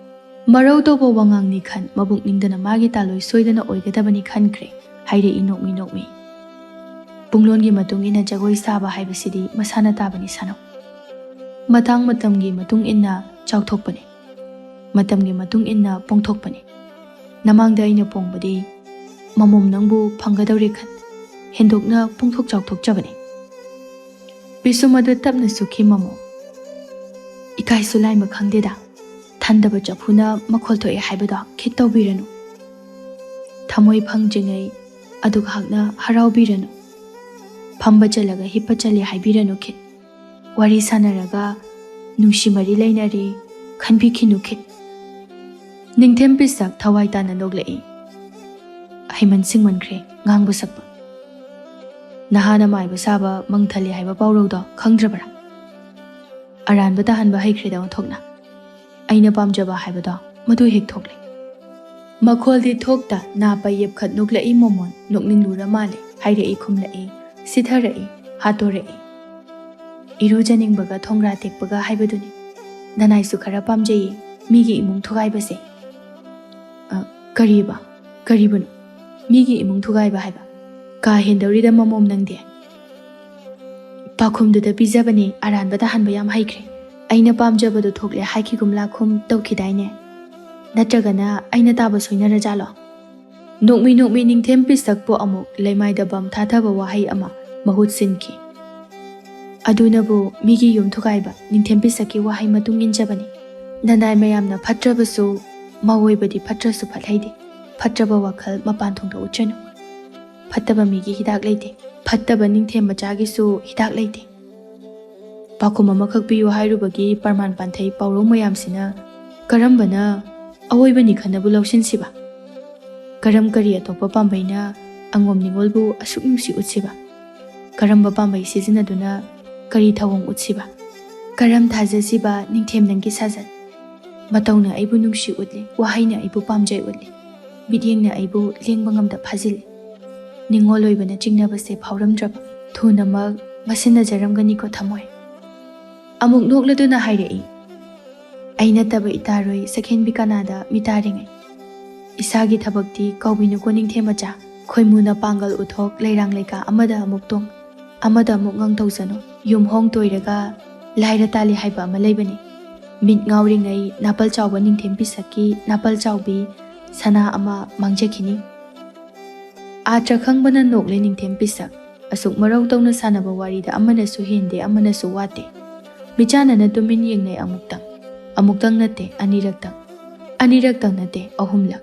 ꯃꯔꯧ ꯇꯧꯕ ꯋꯥꯉꯥꯡꯅꯤ ꯈꯟ ꯃꯕꯨꯛ ꯅꯤꯡꯗꯅ ꯃꯥꯒꯤ ꯇꯥꯂꯣꯏ ꯁꯣꯏꯗꯅ ꯑꯣꯏꯒꯗꯕꯅꯤ ꯈꯟꯈ꯭ꯔꯦ, ꯍꯥꯏꯔꯛꯏ ꯅꯣꯛꯃꯤ ꯅꯣꯛꯃꯤ꯫ ꯄꯨꯡꯂꯣꯟꯒꯤ ꯃꯇꯨꯡ ꯏꯟꯅ ꯖꯒꯣꯏ ꯁꯥꯕ ꯍꯥꯏꯕꯁꯤꯗꯤ ꯃꯁꯥꯅ ꯇꯥꯕꯅꯤ ꯁꯥꯅꯧ꯫ ꯃꯇꯥꯡ ꯃꯇꯝꯒꯤ ꯃꯇꯨꯡ ꯏꯟꯅ ꯆꯥꯎꯊꯣꯛꯄꯅꯤ, ꯃꯇꯝꯒꯤ ꯃꯇꯨꯡ ꯏꯟꯅ ꯄꯣꯡꯊꯣꯛꯄꯅꯤ꯫ ꯅꯃꯥꯡꯗ ꯑꯩꯅ ꯄꯣꯡꯕꯗꯤ ꯃꯃꯣꯝ ꯅꯪꯕꯨ ꯐꯪꯒꯗꯧꯔꯦ ꯈꯟ ꯍꯦꯟꯗꯣꯛꯅ ꯄꯣꯡꯊꯣꯛ ꯆꯥꯎꯊꯣꯛꯆꯕꯅꯤ꯫ ꯄꯤꯁꯨꯝ ꯑꯗꯨ ꯇꯞꯅ ꯁꯨꯛꯈꯤ ꯃꯃꯣꯝ꯫ ꯏꯀꯥꯏꯁꯨ ꯂꯥꯏꯃ ꯈꯪꯗꯦꯗ, ꯊꯟꯗꯕ ꯆꯐꯨꯅ ꯃꯈꯣꯜ ꯊꯣꯛꯑꯦ ꯍꯥꯏꯕꯗꯣ ꯈꯤꯠ ꯇꯧꯕꯤꯔꯅꯨ꯫ ꯊꯃꯣꯏ ꯐꯪꯗ꯭ꯔꯤꯉꯩ ꯑꯗꯨꯒ ꯍꯛꯅ ꯍꯔꯥꯎꯕꯤꯔꯅꯨ꯫ ꯐꯝꯕ ꯆꯠꯂꯒ ꯍꯤꯞꯄ ꯆꯠꯂꯦ ꯍꯥꯏꯕꯤꯔꯅꯨ ꯈꯤꯠ꯫ ꯋꯥꯔꯤ ꯁꯥꯟꯅꯔꯒ ꯅꯨꯡꯁꯤ ꯃꯔꯤ ꯂꯩꯅꯔꯦ ꯈꯟꯕꯤꯈꯤꯅꯨ ꯈꯤꯠ꯫ ꯅꯤꯡꯊꯦꯝ ꯄꯤꯁꯛ ꯊꯋꯥꯏ ꯇꯥꯅ ꯅꯣꯛꯂꯛꯏ꯫ ꯍꯩꯃꯟ ꯁꯤꯡꯃꯟꯈ꯭ꯔꯦ ꯉꯥꯡꯕ ꯁꯛꯄ꯫ ꯅꯍꯥꯅ ꯃꯥꯏꯕ ꯁꯥꯕ ꯃꯪ ꯊꯜꯂꯤ ꯍꯥꯏꯕ ꯄꯥꯎꯔꯧꯗꯣ ꯈꯪꯗ꯭ꯔꯕ꯭ꯔꯥ? ꯑꯔꯥꯟꯕ ꯇꯥꯍꯟꯕ ꯍꯩꯈ꯭ꯔꯦꯗ ꯑꯣꯟꯊꯣꯛꯅ꯫ ꯑꯩꯅ ꯄꯥꯝꯖꯕ ꯍꯥꯏꯕꯗꯣ ꯃꯗꯨ ꯍꯦꯛ ꯊꯣꯛꯂꯦ꯫ ꯃꯈꯣꯜꯗꯤ ꯊꯣꯛꯇ ꯅꯥ ꯄꯩ ꯌꯦꯞꯈꯠ ꯅꯣꯛꯂꯛꯏ ꯃꯣꯃꯣꯟ, ꯅꯣꯛꯅꯤꯡꯂꯨꯔ ꯃꯥꯜꯂꯦ꯫ ꯍꯥꯏꯔꯛꯏ ꯈꯨꯝꯂꯛꯏ, ꯁꯤꯊꯔꯛꯏ, ꯍꯥꯠꯇꯣꯔꯛꯏ꯫ ꯏꯔꯨꯖꯅꯤꯡꯕꯒ ꯊꯣꯡꯒ꯭ꯔꯥ ꯇꯦꯛꯄꯒ ꯍꯥꯏꯕꯗꯨꯅꯤ꯫ ꯅꯅꯥꯏꯁꯨ ꯈꯔ ꯄꯥꯝꯖꯩꯌꯦ ꯃꯤꯒꯤ ꯏꯃꯨꯡ ꯊꯨꯒꯥꯏꯕꯁꯦ꯫ ꯑ, ꯀꯔꯤꯕ? ꯀꯔꯤꯕꯨꯅꯣ? ꯃꯤꯒꯤ ꯏꯃꯨꯡ ꯊꯨꯒꯥꯏꯕ ꯍꯥꯏꯕ? ꯀꯥ ꯍꯦꯟꯗꯧꯔꯤꯗ ꯃꯃꯣꯝ ꯅꯪꯗꯤ꯫ ꯄꯥꯎꯈꯨꯝꯗꯨꯗ ꯄꯤꯖꯕꯅꯦ, ꯑꯔꯥꯟꯕ ꯇꯥꯍꯟꯕ ꯌꯥꯝ ꯍꯩꯈ꯭ꯔꯦ꯫ "ꯑꯩꯅ ꯄꯥꯝꯖꯕꯗꯣ ꯊꯣꯛꯂꯦ" ꯍꯥꯏꯈꯤꯒꯨꯝ ꯂꯥꯛꯈꯨꯝ ꯇꯧꯈꯤꯗꯥꯏꯅꯦ? ꯅꯠꯇ꯭ꯔꯒꯅ ꯑꯩꯅ ꯇꯥꯕ ꯁꯣꯏꯅꯔꯖꯥꯠꯂꯣ? ꯅꯣꯛꯃꯤ ꯅꯣꯛꯃꯤ ꯅꯤꯡꯊꯦꯝ ꯄꯤꯁꯛꯄꯨ ꯑꯃꯨꯛ ꯂꯩꯃꯥꯏꯗ ꯕꯝ ꯊꯥꯊꯕ ꯋꯥꯍꯩ ꯑꯃ ꯃꯍꯨꯠ ꯁꯤꯟꯈꯤ꯫ "ꯑꯗꯨꯅꯕꯨ ꯃꯤꯒꯤ ꯌꯨꯝ ꯊꯨꯒꯥꯏꯕ ꯅꯤꯡꯊꯦꯝ ꯄꯤꯁꯛꯀꯤ ꯋꯥꯍꯩ ꯃꯇꯨꯡ ꯏꯟꯖꯕꯅꯤ꯫ ꯅꯅꯥꯏ ꯃꯌꯥꯝꯅ ꯐꯠꯇ꯭ꯔꯕꯁꯨ, ꯃꯑꯣꯏꯕꯗꯤ ꯐꯠꯇ꯭ꯔꯁꯨ ꯐꯠꯍꯩꯗꯦ꯫ ꯐꯠꯇ꯭ꯔꯕ ꯋꯥꯈꯜ ꯃꯄꯥꯟ ꯊꯣꯡꯗ ꯎꯠꯆꯅꯨ꯫ ꯐꯠꯇꯕ ꯃꯤꯒꯤ ꯍꯤꯗꯥꯛ ꯂꯩꯇꯦ꯫ ꯐꯠꯇꯕ ꯅꯤꯡꯊꯦꯝ ꯃꯆꯥꯒꯤꯁꯨ ꯍꯤꯗꯥꯛ ꯂꯩꯇꯦ"꯫ ꯄꯥꯎꯈꯨꯝ ꯑꯃꯈꯛ ꯄꯤꯌꯨ ꯍꯥꯏꯔꯨꯕꯒꯤ ꯄ꯭ꯔꯃꯥꯟ ꯄꯥꯟꯊꯩ ꯄꯥꯎꯔꯧ ꯃꯌꯥꯝꯁꯤꯅ ꯀꯔꯝꯕꯅ ꯑꯑꯣꯏꯕꯅꯤ ꯈꯟꯅꯕꯨ ꯂꯧꯁꯤꯟꯁꯤꯕ? ꯀꯔꯝ ꯀꯔꯤ ꯑꯇꯣꯞꯄ ꯄꯥꯝꯕꯩꯅ ꯑꯉꯣꯝ ꯅꯤꯉꯣꯜꯕꯨ ꯑꯁꯨꯛ ꯅꯨꯡꯁꯤ ꯎꯠꯁꯤꯕ? ꯀꯔꯝꯕ ꯄꯥꯝꯕꯩ ꯁꯤꯖꯤꯟꯅꯗꯨꯅ ꯀꯔꯤ ꯊꯧꯑꯣꯡ ꯎꯠꯁꯤꯕ? ꯀꯔꯝ ꯊꯥꯖꯁꯤꯕ ꯅꯤꯡꯊꯦꯝ ꯅꯪꯒꯤ ꯁꯥꯖꯠ? ꯃꯇꯧꯅ ꯑꯩꯕꯨ ꯅꯨꯡꯁꯤ ꯎꯠꯂꯤ, ꯋꯥꯍꯩꯅ ꯑꯩꯕꯨ ꯄꯥꯝꯖꯩ ꯎꯠꯂꯤ, ꯃꯤꯠꯌꯦꯡꯅ ꯑꯩꯕꯨ ꯂꯦꯡꯕ ꯉꯝꯗ ꯐꯥꯖꯤꯜꯂꯤ꯫ ꯅꯤꯡꯉꯣꯜ ꯑꯣꯏꯕꯅ ꯆꯤꯡꯅꯕꯁꯦ ꯐꯥꯎꯔꯝꯗ꯭ꯔꯕ ꯊꯨꯅꯃꯛ ꯃꯁꯤꯟꯅꯖꯔꯝꯒꯅꯤꯀꯣ ꯊꯃꯣꯏ꯫ ꯑꯃꯨꯛ ꯅꯣꯛꯂꯗꯨꯅ ꯍꯥꯏꯔꯛꯏ, "ꯑꯩ ꯅꯠꯇꯕ ꯏꯇꯥꯔꯣꯏ ꯁꯛꯍꯦꯟꯕꯤ ꯀꯅꯥꯗ ꯃꯤꯇꯥꯔꯤꯉꯩ? ꯏꯁꯥꯒꯤ ꯊꯕꯛꯇꯤ ꯀꯧꯕꯤꯅꯨꯀꯣ ꯅꯤꯡꯊꯦꯝ ꯃꯆꯥ꯫ ꯈꯣꯏꯃꯨꯅ ꯄꯥꯡꯒꯜ ꯎꯠꯊꯣꯛ ꯂꯩꯔꯥꯡ ꯂꯩꯀꯥ ꯑꯃꯗ ꯑꯃꯨꯛ ꯇꯣꯡ, ꯑꯃꯗ ꯑꯃꯨꯛ ꯉꯥꯡ ꯇꯧꯖꯅꯨ꯫ ꯌꯨꯝ ꯍꯣꯡ ꯇꯣꯏꯔꯒ ꯂꯥꯏꯔ ꯇꯥꯜꯂꯤ ꯍꯥꯏꯕ ꯑꯃ ꯂꯩꯕꯅꯤ꯫ ꯃꯤꯠ ꯉꯥꯎꯔꯤꯉꯩ ꯅꯥꯄꯜ ꯆꯥꯎꯕ ꯅꯤꯡꯊꯦꯝ ꯄꯤꯁꯛꯀꯤ ꯅꯥꯄꯜ ꯆꯥꯎꯕꯤ ꯁꯅꯥ ꯑꯃ ꯃꯥꯡꯖꯈꯤꯅꯤ"꯫ ꯑꯥ ꯆꯈꯪꯕꯅ ꯅꯣꯛꯂꯦ ꯅꯤꯡꯊꯦꯝ ꯄꯤꯁꯛ꯫ ꯑꯁꯨꯛ ꯃꯔꯧ ꯇꯧꯅ ꯁꯥꯟꯅꯕ ꯋꯥꯔꯤꯗ ꯑꯃꯅꯁꯨ ꯍꯦꯟꯗꯦ, ꯑꯃꯅꯁꯨ ꯋꯥꯠꯇꯦ꯫ ꯃꯤꯆꯥꯟꯅꯅ ꯇꯨꯃꯤꯟ ꯌꯦꯡꯅꯩ ꯑꯃꯨꯛꯇꯪ꯫ ꯑꯃꯨꯛꯇꯪ ꯅꯠꯇꯦ, ꯑꯅꯤꯔꯛꯇꯪ꯫ ꯑꯅꯤꯔꯛꯇꯪ ꯅꯠꯇꯦ, ꯑꯍꯨꯝꯂꯛ꯫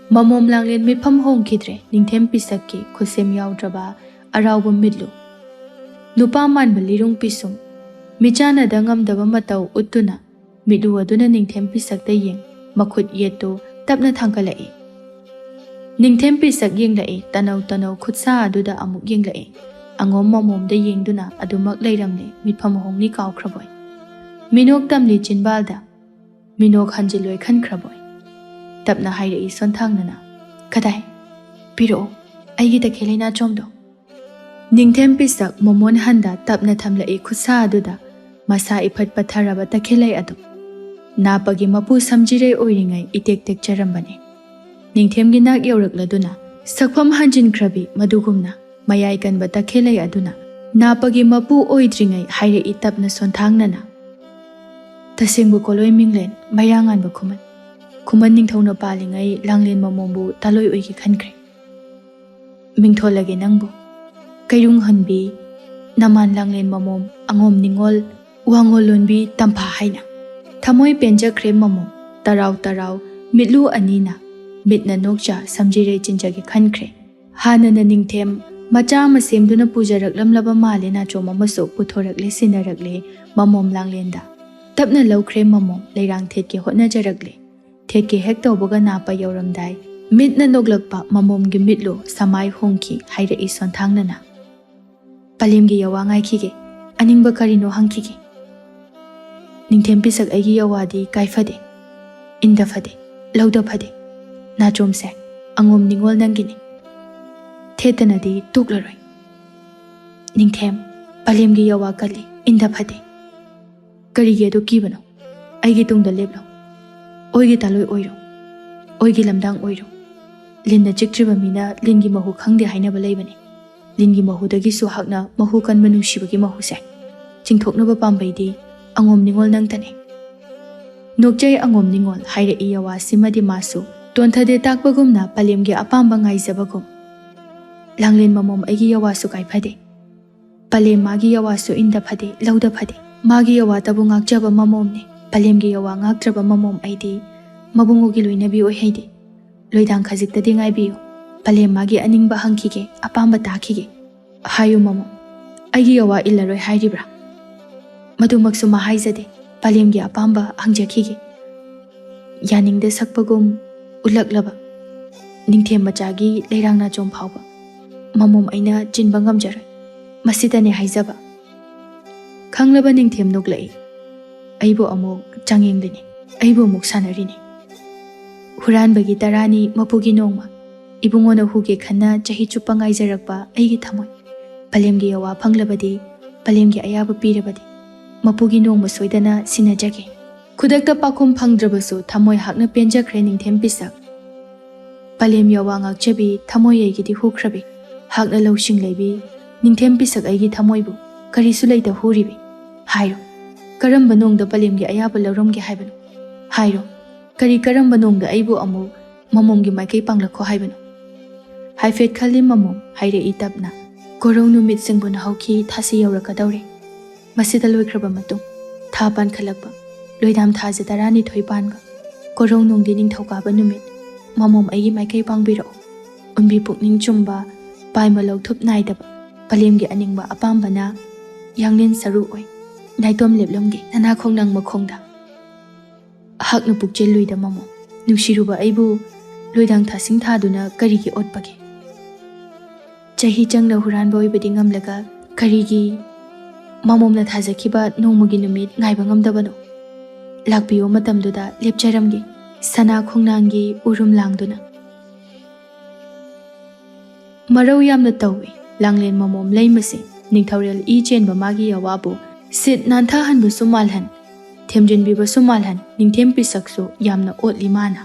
ꯃꯃꯣꯝ ꯂꯥꯡꯂꯦꯟ ꯃꯤꯠꯐꯝ ꯍꯣꯡꯈꯤꯗ꯭ꯔꯦ ꯅꯤꯡꯊꯦꯝ ꯄꯤꯁꯛꯀꯤ ꯈꯨꯠꯁꯦꯝ ꯌꯥꯎꯗ꯭ꯔꯕ ꯑꯔꯥꯎꯕ ꯃꯤꯠꯂꯨ꯫ ꯅꯨꯄꯥ ꯃꯥꯟꯕ ꯂꯤꯔꯨꯡ ꯄꯤꯁꯨꯝ꯫ ꯃꯤꯆꯥꯟꯅꯗ ꯉꯝꯗꯕ ꯃꯇꯧ ꯎꯠꯇꯨꯅ ꯃꯤꯠꯂꯨ ꯑꯗꯨꯅ ꯅꯤꯡꯊꯦꯝ ꯄꯤꯁꯛꯇ ꯌꯦꯡ, ꯃꯈꯨꯠ ꯌꯦꯠꯇꯨ ꯇꯞꯅ ꯊꯥꯡꯒꯠꯂꯛꯏ꯫ ꯅꯤꯡꯊꯦꯝ ꯄꯤꯁꯛ ꯌꯦꯡꯂꯛꯏ, ꯇꯅꯧ ꯇꯅꯧ ꯈꯨꯠꯁꯥ ꯑꯗꯨꯗ ꯑꯃꯨꯛ ꯌꯦꯡꯂꯛꯏ꯫ ꯑꯉꯣꯝ ꯃꯃꯣꯝꯗ ꯌꯦꯡꯗꯨꯅ ꯑꯗꯨꯃꯛ ꯂꯩꯔꯝꯂꯦ, ꯃꯤꯠꯐꯝ ꯍꯣꯡꯅꯤ ꯀꯥꯎꯈ꯭ꯔꯕꯣꯏ꯫ ꯃꯤꯅꯣꯛ ꯇꯝꯂꯤ ꯆꯤꯟꯕꯥꯜꯗ, ꯃꯤꯅꯣꯛ ꯍꯟꯖꯤꯜꯂꯣꯏ ꯈꯟꯈ꯭ꯔꯕꯣꯏ꯫ ꯇꯞꯅ ꯍꯥꯏꯔꯛꯏ ꯁꯣꯟꯊꯥꯡꯅꯅ, "ꯀꯗꯥꯏ? ꯄꯤꯔꯛꯑꯣ, ꯑꯩꯒꯤ ꯇꯈꯦꯜ ꯂꯩꯅꯥꯆꯣꯝꯗꯣ"꯫ ꯅꯤꯡꯊꯦꯝ ꯄꯤꯁꯛ ꯃꯃꯣꯟ ꯍꯟꯗ ꯇꯞꯅ ꯊꯝꯂꯛꯏ ꯈꯨꯠꯁꯥ ꯑꯗꯨꯗ ꯃꯁꯥ ꯏꯐꯠ ꯄꯠꯊꯔꯕ ꯇꯈꯦꯜꯂꯩ ꯑꯗꯨ꯫ ꯅꯥꯄꯒꯤ ꯃꯄꯨ ꯁꯝꯖꯤꯔꯩ ꯑꯣꯏꯔꯤꯉꯩ ꯏꯇꯦꯛ ꯇꯦꯛꯆꯔꯝꯕꯅꯤ꯫ ꯅꯤꯡꯊꯦꯝꯒꯤ ꯅꯥꯛ ꯌꯧꯔꯛꯂꯗꯨꯅ ꯁꯛꯐꯝ ꯍꯟꯖꯤꯟꯈ꯭ꯔꯕꯤ ꯃꯗꯨꯒꯨꯝꯅ ꯃꯌꯥꯏ ꯀꯟꯕ ꯇꯈꯦꯜꯂꯩ ꯑꯗꯨꯅ ꯅꯥꯄꯒꯤ ꯃꯄꯨ ꯑꯣꯏꯗ꯭ꯔꯤꯉꯩ ꯍꯥꯏꯔꯛꯏ ꯇꯞꯅ ꯁꯣꯟꯊꯥꯡꯅꯅ꯫ ꯇꯁꯦꯡꯕ ꯀꯣꯂꯣꯏ ꯃꯤꯡꯂꯦꯟ ꯃꯩꯔꯥ ꯉꯥꯟꯕ ꯈꯨꯃꯟ꯫ ꯈꯨꯃꯟ ꯅꯤꯡꯊꯧꯅ ꯄꯥꯜꯂꯤꯉꯩ ꯂꯥꯡꯂꯦꯟ ꯃꯃꯣꯝꯕꯨ ꯇꯥꯂꯣꯏ ꯑꯣꯏꯒꯦ ꯈꯟꯈ꯭ꯔꯦ꯫ ꯃꯤꯡꯊꯣꯜꯂꯒꯦ ꯅꯪꯕꯨ꯫ ꯀꯩꯔꯨꯡ ꯍꯟꯕꯤ ꯅꯃꯥꯟ ꯂꯥꯡꯂꯦꯟ ꯃꯃꯣꯝ ꯑꯉꯣꯝ ꯅꯤꯉꯣꯜ ꯋꯥꯉꯣꯜ ꯂꯣꯟꯕꯤ ꯇꯝꯐꯥ ꯍꯥꯏꯅ꯫ ꯊꯃꯣꯏ ꯄꯦꯟꯖꯈ꯭ꯔꯦ ꯃꯃꯣꯝ ꯇꯔꯥꯎ ꯇꯔꯥꯎ ꯃꯤꯠꯂꯨ ꯑꯅꯤꯅ꯫ ꯃꯤꯠꯅ ꯅꯣꯛꯆ ꯁꯝꯖꯤꯔꯩ ꯆꯤꯟꯖꯒꯦ ꯈꯟꯈ꯭ꯔꯦ꯫ ꯍꯥꯟꯅꯅ ꯅꯤꯡꯊꯦꯝ ꯃꯆꯥ ꯑꯃ ꯁꯦꯝꯗꯨꯅ ꯄꯨꯖꯔꯛꯂꯝꯂꯕ ꯃꯥꯜꯂꯦ ꯅꯥꯆꯣꯝ ꯑꯃꯁꯨ ꯄꯨꯊꯣꯔꯛꯂꯦ ꯁꯤꯟꯅꯔꯛꯂꯦ ꯃꯃꯣꯝ ꯂꯥꯡꯂꯦꯟꯗ꯫ ꯇꯞꯅ ꯂꯧꯈ꯭ꯔꯦ ꯃꯃꯣꯝ ꯂꯩꯔꯥꯡ ꯊꯦꯠꯀꯦ ꯍꯣꯠꯅꯖꯔꯛꯂꯦ꯫ ꯊꯦꯠꯀꯦ ꯍꯦꯛ ꯇꯧꯕꯒ ꯅꯥꯄ ꯌꯧꯔꯝꯗꯥꯏ ꯃꯤꯠꯅ ꯅꯣꯛꯂꯛꯄ ꯃꯃꯣꯝꯒꯤ ꯃꯤꯠꯂꯨ ꯁꯃꯥꯏ ꯍꯣꯡꯈꯤ ꯍꯥꯏꯔꯛꯏ ꯁꯣꯟꯊꯥꯡꯅꯅ꯫ ꯄꯂꯦꯝꯒꯤ ꯌꯋꯥ ꯉꯥꯏꯈꯤꯒꯦ꯫ ꯑꯅꯤꯡꯕ ꯀꯔꯤꯅꯣ ꯍꯪꯈꯤꯒꯦ꯫ ꯅꯤꯡꯊꯦꯝ ꯄꯤꯁꯛ ꯑꯩꯒꯤ ꯌꯋꯥꯗꯤ ꯀꯥꯏꯐꯗꯦ꯫ ꯏꯟꯗ ꯐꯗꯦ꯫ ꯂꯧꯗ ꯐꯗꯦ꯫ ꯅꯥꯆꯣꯝꯁꯦ ꯑꯉꯣꯝ ꯅꯤꯉꯣꯜ ꯅꯪꯒꯤꯅꯤ꯫ ꯊꯦꯠꯇꯅꯗꯤ ꯇꯣꯛꯂꯔꯣꯏ꯫ ꯅꯤꯡꯊꯦꯝ ꯄꯂꯦꯝꯒꯤ ꯌꯋꯥ ꯀꯜꯂꯤ꯫ ꯏꯟꯗ ꯐꯗꯦ꯫ ꯀꯔꯤꯒꯤ ꯑꯗꯨ ꯀꯤꯕꯅꯣ? ꯑꯩꯒꯤ ꯇꯨꯡꯗ ꯂꯦꯞꯂꯣ꯫ ꯑꯣꯏꯒꯤ ꯇꯥꯂꯣꯏ ꯑꯣꯏꯔꯣ꯫ ꯑꯣꯏꯒꯤ ꯂꯝꯗꯥꯡ ꯑꯣꯏꯔꯣ꯫ ꯂꯤꯟꯅ ꯆꯤꯛꯇ꯭ꯔꯤꯕ ꯃꯤꯅ ꯂꯤꯟꯒꯤ ꯃꯍꯨ ꯈꯪꯗꯦ ꯍꯥꯏꯅꯕ ꯂꯩꯕꯅꯤ꯫ ꯂꯤꯟꯒꯤ ꯃꯍꯨꯗꯒꯤꯁꯨ ꯍꯛꯅ ꯃꯍꯨ ꯀꯟꯕ ꯅꯨꯡꯁꯤꯕꯒꯤ ꯃꯍꯨꯁꯦ꯫ ꯆꯤꯡꯊꯣꯛꯅꯕ ꯄꯥꯝꯕꯩꯗꯤ ꯑꯉꯣꯝ ꯅꯤꯉꯣꯜ ꯅꯪꯇꯅꯤ꯫ ꯅꯣꯛꯆꯩ ꯑꯉꯣꯝ ꯅꯤꯉꯣꯜ ꯍꯥꯏꯔꯛꯏ ꯌꯋꯥꯁꯤꯃꯗꯤ ꯃꯥꯁꯨ ꯇꯣꯟꯊꯗꯦ ꯇꯥꯛꯄꯒꯨꯝꯅ ꯄꯂꯦꯝꯒꯤ ꯑꯄꯥꯝꯕ ꯉꯥꯏꯖꯕꯒꯨꯝ꯫ ꯂꯥꯡꯂꯦꯟ ꯃꯃꯣꯝ ꯑꯩꯒꯤ ꯌꯋꯥꯁꯨ ꯀꯥꯏꯐꯗꯦ꯫ ꯄꯂꯦꯝ ꯃꯥꯒꯤ ꯌꯋꯥꯁꯨ ꯏꯟꯗ ꯐꯗꯦ, ꯂꯧꯗ ꯐꯗꯦ꯫ ꯃꯥꯒꯤ ꯌꯋꯥꯇꯕꯨ ꯉꯥꯛꯆꯕ ꯃꯃꯣꯝꯅꯦ꯫ ꯄꯂꯦꯝꯒꯤ ꯌꯋꯥ ꯉꯥꯛꯇ꯭ꯔꯕ ꯃꯃꯣꯝ ꯑꯩꯗꯤ ꯃꯕꯨꯡꯉꯣꯒꯤ ꯂꯣꯏꯅꯕꯤ ꯑꯣꯏꯍꯩꯗꯦ꯫ ꯂꯣꯏꯗꯥꯡ ꯈꯖꯤꯛꯇꯗꯤ ꯉꯥꯏꯕꯤꯌꯨ꯫ ꯄꯂꯦꯝ ꯃꯥꯒꯤ ꯑꯅꯤꯡꯕ ꯍꯪꯈꯤꯒꯦ, ꯑꯄꯥꯝꯕ ꯇꯥꯈꯤꯒꯦ꯫ ꯍꯥꯏꯌꯨ ꯃꯃꯣꯝ, ꯑꯩꯒꯤ ꯌꯋꯥ ꯏꯜꯂꯔꯣꯏ ꯍꯥꯏꯔꯤꯕ꯭ꯔꯥ? ꯃꯗꯨꯃꯛꯁꯨ ꯃꯥ ꯍꯥꯏꯖꯗꯦ꯫ ꯄꯂꯦꯝꯒꯤ ꯑꯄꯥꯝꯕ ꯍꯪꯖꯈꯤꯒꯦ꯫ ꯌꯥꯅꯤꯡꯗ ꯁꯛꯄꯒꯨꯝ ꯎꯠꯂꯛꯂꯕ ꯅꯤꯡꯊꯦꯝ ꯃꯆꯥꯒꯤ ꯂꯩꯔꯥꯡ ꯅꯥꯆꯣꯝ ꯐꯥꯎꯕ ꯃꯃꯣꯝ ꯑꯩꯅ ꯆꯤꯟꯕ ꯉꯝꯖꯔꯣꯏ꯫ ꯃꯁꯤꯗꯅꯦ ꯍꯥꯏꯖꯕ꯫ ꯈꯪꯂꯕ ꯅꯤꯡꯊꯦꯝ ꯅꯣꯛꯂꯛꯏ꯫ ꯑꯩꯕꯨ ꯑꯃꯨꯛ ꯆꯥꯡꯌꯦꯡꯂꯤꯅꯤ꯫ ꯑꯩꯕꯨ ꯑꯃꯨꯛ ꯁꯥꯟꯅꯔꯤꯅꯤ꯫ ꯍꯨꯔꯥꯟꯕꯒꯤ ꯇꯔꯥꯅꯤ ꯃꯄꯨꯒꯤ ꯅꯣꯡꯃ꯫ ꯏꯕꯨꯡꯉꯣꯅ ꯍꯨꯒꯦ ꯈꯟꯅ ꯆꯍꯤ ꯆꯨꯞꯄ ꯉꯥꯏꯖꯔꯛꯄ ꯑꯩꯒꯤ ꯊꯃꯣꯏ꯫ ꯄꯂꯦꯝꯒꯤ ꯌꯋꯥ ꯐꯪꯂꯕꯗꯤ, ꯄꯂꯦꯝꯒꯤ ꯑꯌꯥꯕ ꯄꯤꯔꯕꯗꯤ, ꯃꯄꯨꯒꯤ ꯅꯣꯡꯃ ꯁꯣꯏꯗꯅ ꯁꯤꯟꯅꯖꯒꯦ꯫ ꯈꯨꯗꯛꯇ ꯄꯥꯎꯈꯨꯝ ꯐꯪꯗ꯭ꯔꯕꯁꯨ ꯊꯃꯣꯏ ꯍꯥꯛꯅ ꯄꯦꯟꯖꯈ꯭ꯔꯦ ꯅꯤꯡꯊꯦꯝ ꯄꯤꯁꯛ꯫ ꯄꯂꯦꯝ ꯌꯋꯥ ꯉꯥꯛꯆꯕꯤ ꯊꯃꯣꯏ ꯑꯩꯒꯤꯗꯤ ꯍꯨꯈ꯭ꯔꯕꯤ꯫ ꯍꯥꯛꯅ ꯂꯧꯁꯤꯡ ꯂꯩꯕꯤ ꯅꯤꯡꯊꯦꯝ ꯄꯤꯁꯛ ꯑꯩꯒꯤ ꯊꯃꯣꯏꯕꯨ ꯀꯔꯤꯁꯨ ꯂꯩꯇ ꯍꯨꯔꯤꯕꯤ꯫ ꯍꯥꯏꯔꯣ꯫ ꯀꯔꯝꯕ ꯅꯣꯡꯗ ꯄꯂꯦꯝꯒꯤ ꯑꯌꯥꯕ ꯂꯧꯔꯝꯒꯦ ꯍꯥꯏꯕꯅꯣ? ꯍꯥꯏꯔꯣ, ꯀꯔꯤ ꯀꯔꯝꯕ ꯅꯣꯡꯗ ꯑꯩꯕꯨ ꯑꯃꯨꯛ ꯃꯃꯣꯝꯒꯤ ꯃꯥꯏꯀꯩ ꯄꯥꯡꯂꯛꯈꯣ ꯍꯥꯏꯕꯅꯣ? ꯍꯥꯏꯐꯦꯠ ꯈꯜꯂꯤ ꯃꯃꯣꯝ, ꯍꯥꯏꯔꯛꯏ ꯇꯞꯅ꯫ ꯀꯣꯔꯧ ꯅꯨꯃꯤꯠ ꯁꯤꯡꯕꯨꯅ ꯍꯧꯈꯤ, ꯊꯥꯁꯤ ꯌꯧꯔꯛꯀꯗꯧꯔꯦ꯫ ꯃꯁꯤꯗ ꯂꯣꯏꯈ꯭ꯔꯕ ꯃꯇꯨꯡ, ꯊꯥ ꯄꯥꯟꯈꯠꯂꯛꯄ, ꯂꯣꯏꯗꯥꯝ ꯊꯥꯁꯦ ꯇꯔꯥꯅꯤꯊꯣꯏ ꯄꯥꯟꯕ, ꯀꯣꯔꯧ ꯅꯣꯡꯗꯤ ꯅꯤꯡꯊꯧꯀꯥꯕ ꯅꯨꯃꯤꯠ, ꯃꯃꯣꯝ ꯑꯩꯒꯤ ꯃꯥꯏꯀꯩ ꯄꯥꯡꯕꯤꯔꯛꯑꯣ꯫ ꯎꯟꯕꯤ ꯄꯨꯛꯅꯤꯡ ꯆꯨꯝꯕ, ꯄꯥꯏꯃ ꯂꯧꯊꯨꯞ ꯅꯥꯏꯗꯕ, ꯄꯂꯦꯝꯒꯤ ꯑꯅꯤꯡꯕ ꯑꯄꯥꯝꯕꯅ ꯌꯥꯡꯂꯦꯟ ꯁꯔꯨ ꯑꯣꯏ ꯅꯥꯏꯇꯣꯝ ꯂꯦꯞꯂꯝꯒꯦ ꯅꯅꯥ ꯈꯣꯡꯅꯥꯡ ꯃꯈꯣꯡꯗ꯫ ꯍꯛꯅ ꯄꯨꯛꯆꯦꯜ ꯂꯨꯏꯗ ꯃꯃꯣ, ꯅꯨꯡꯁꯤꯔꯨꯕ ꯑꯩꯕꯨ ꯂꯣꯏꯗꯥꯡ ꯊꯥꯁꯤꯡ ꯊꯥꯗꯨꯅ ꯀꯔꯤꯒꯤ ꯑꯣꯠꯄꯒꯦ? ꯆꯍꯤ ꯆꯪꯅ ꯍꯨꯔꯥꯟꯕ ꯑꯣꯏꯕꯗꯤ ꯉꯝꯂꯒ ꯀꯔꯤꯒꯤ ꯃꯃꯣꯝꯅ ꯊꯥꯖꯈꯤꯕ ꯅꯣꯡꯃꯒꯤ ꯅꯨꯃꯤꯠ ꯉꯥꯏꯕ ꯉꯝꯗꯕꯅꯣ? ꯂꯥꯛꯄꯤꯌꯣ, ꯃꯇꯝꯗꯨꯗ ꯂꯦꯞꯆꯔꯝꯒꯦ ꯁꯅꯥ ꯈꯣꯡꯅꯥꯡꯒꯤ ꯎꯔꯨꯝ ꯂꯥꯡꯗꯨꯅ꯫ ꯃꯔꯧ ꯌꯥꯝꯅ ꯇꯧꯏ ꯂꯥꯡꯂꯦꯟ ꯃꯃꯣꯝ ꯂꯩꯃꯁꯦ꯫ ꯅꯤꯡꯊꯧꯔꯦꯜ ꯏ ꯆꯦꯟꯕ ꯃꯥꯒꯤ ꯌꯥꯋꯥꯕꯨ ꯁꯤꯠ ꯅꯥꯟꯊꯍꯟꯕꯁꯨ ꯃꯥꯜꯍꯟ, ꯊꯦꯝꯖꯤꯟꯕꯤꯕꯁꯨ ꯃꯥꯜꯍꯟ, ꯅꯤꯡꯊꯦꯝ ꯄꯤꯁꯛꯁꯨ ꯌꯥꯝꯅ ꯑꯣꯠꯂꯤ ꯃꯥꯅ꯫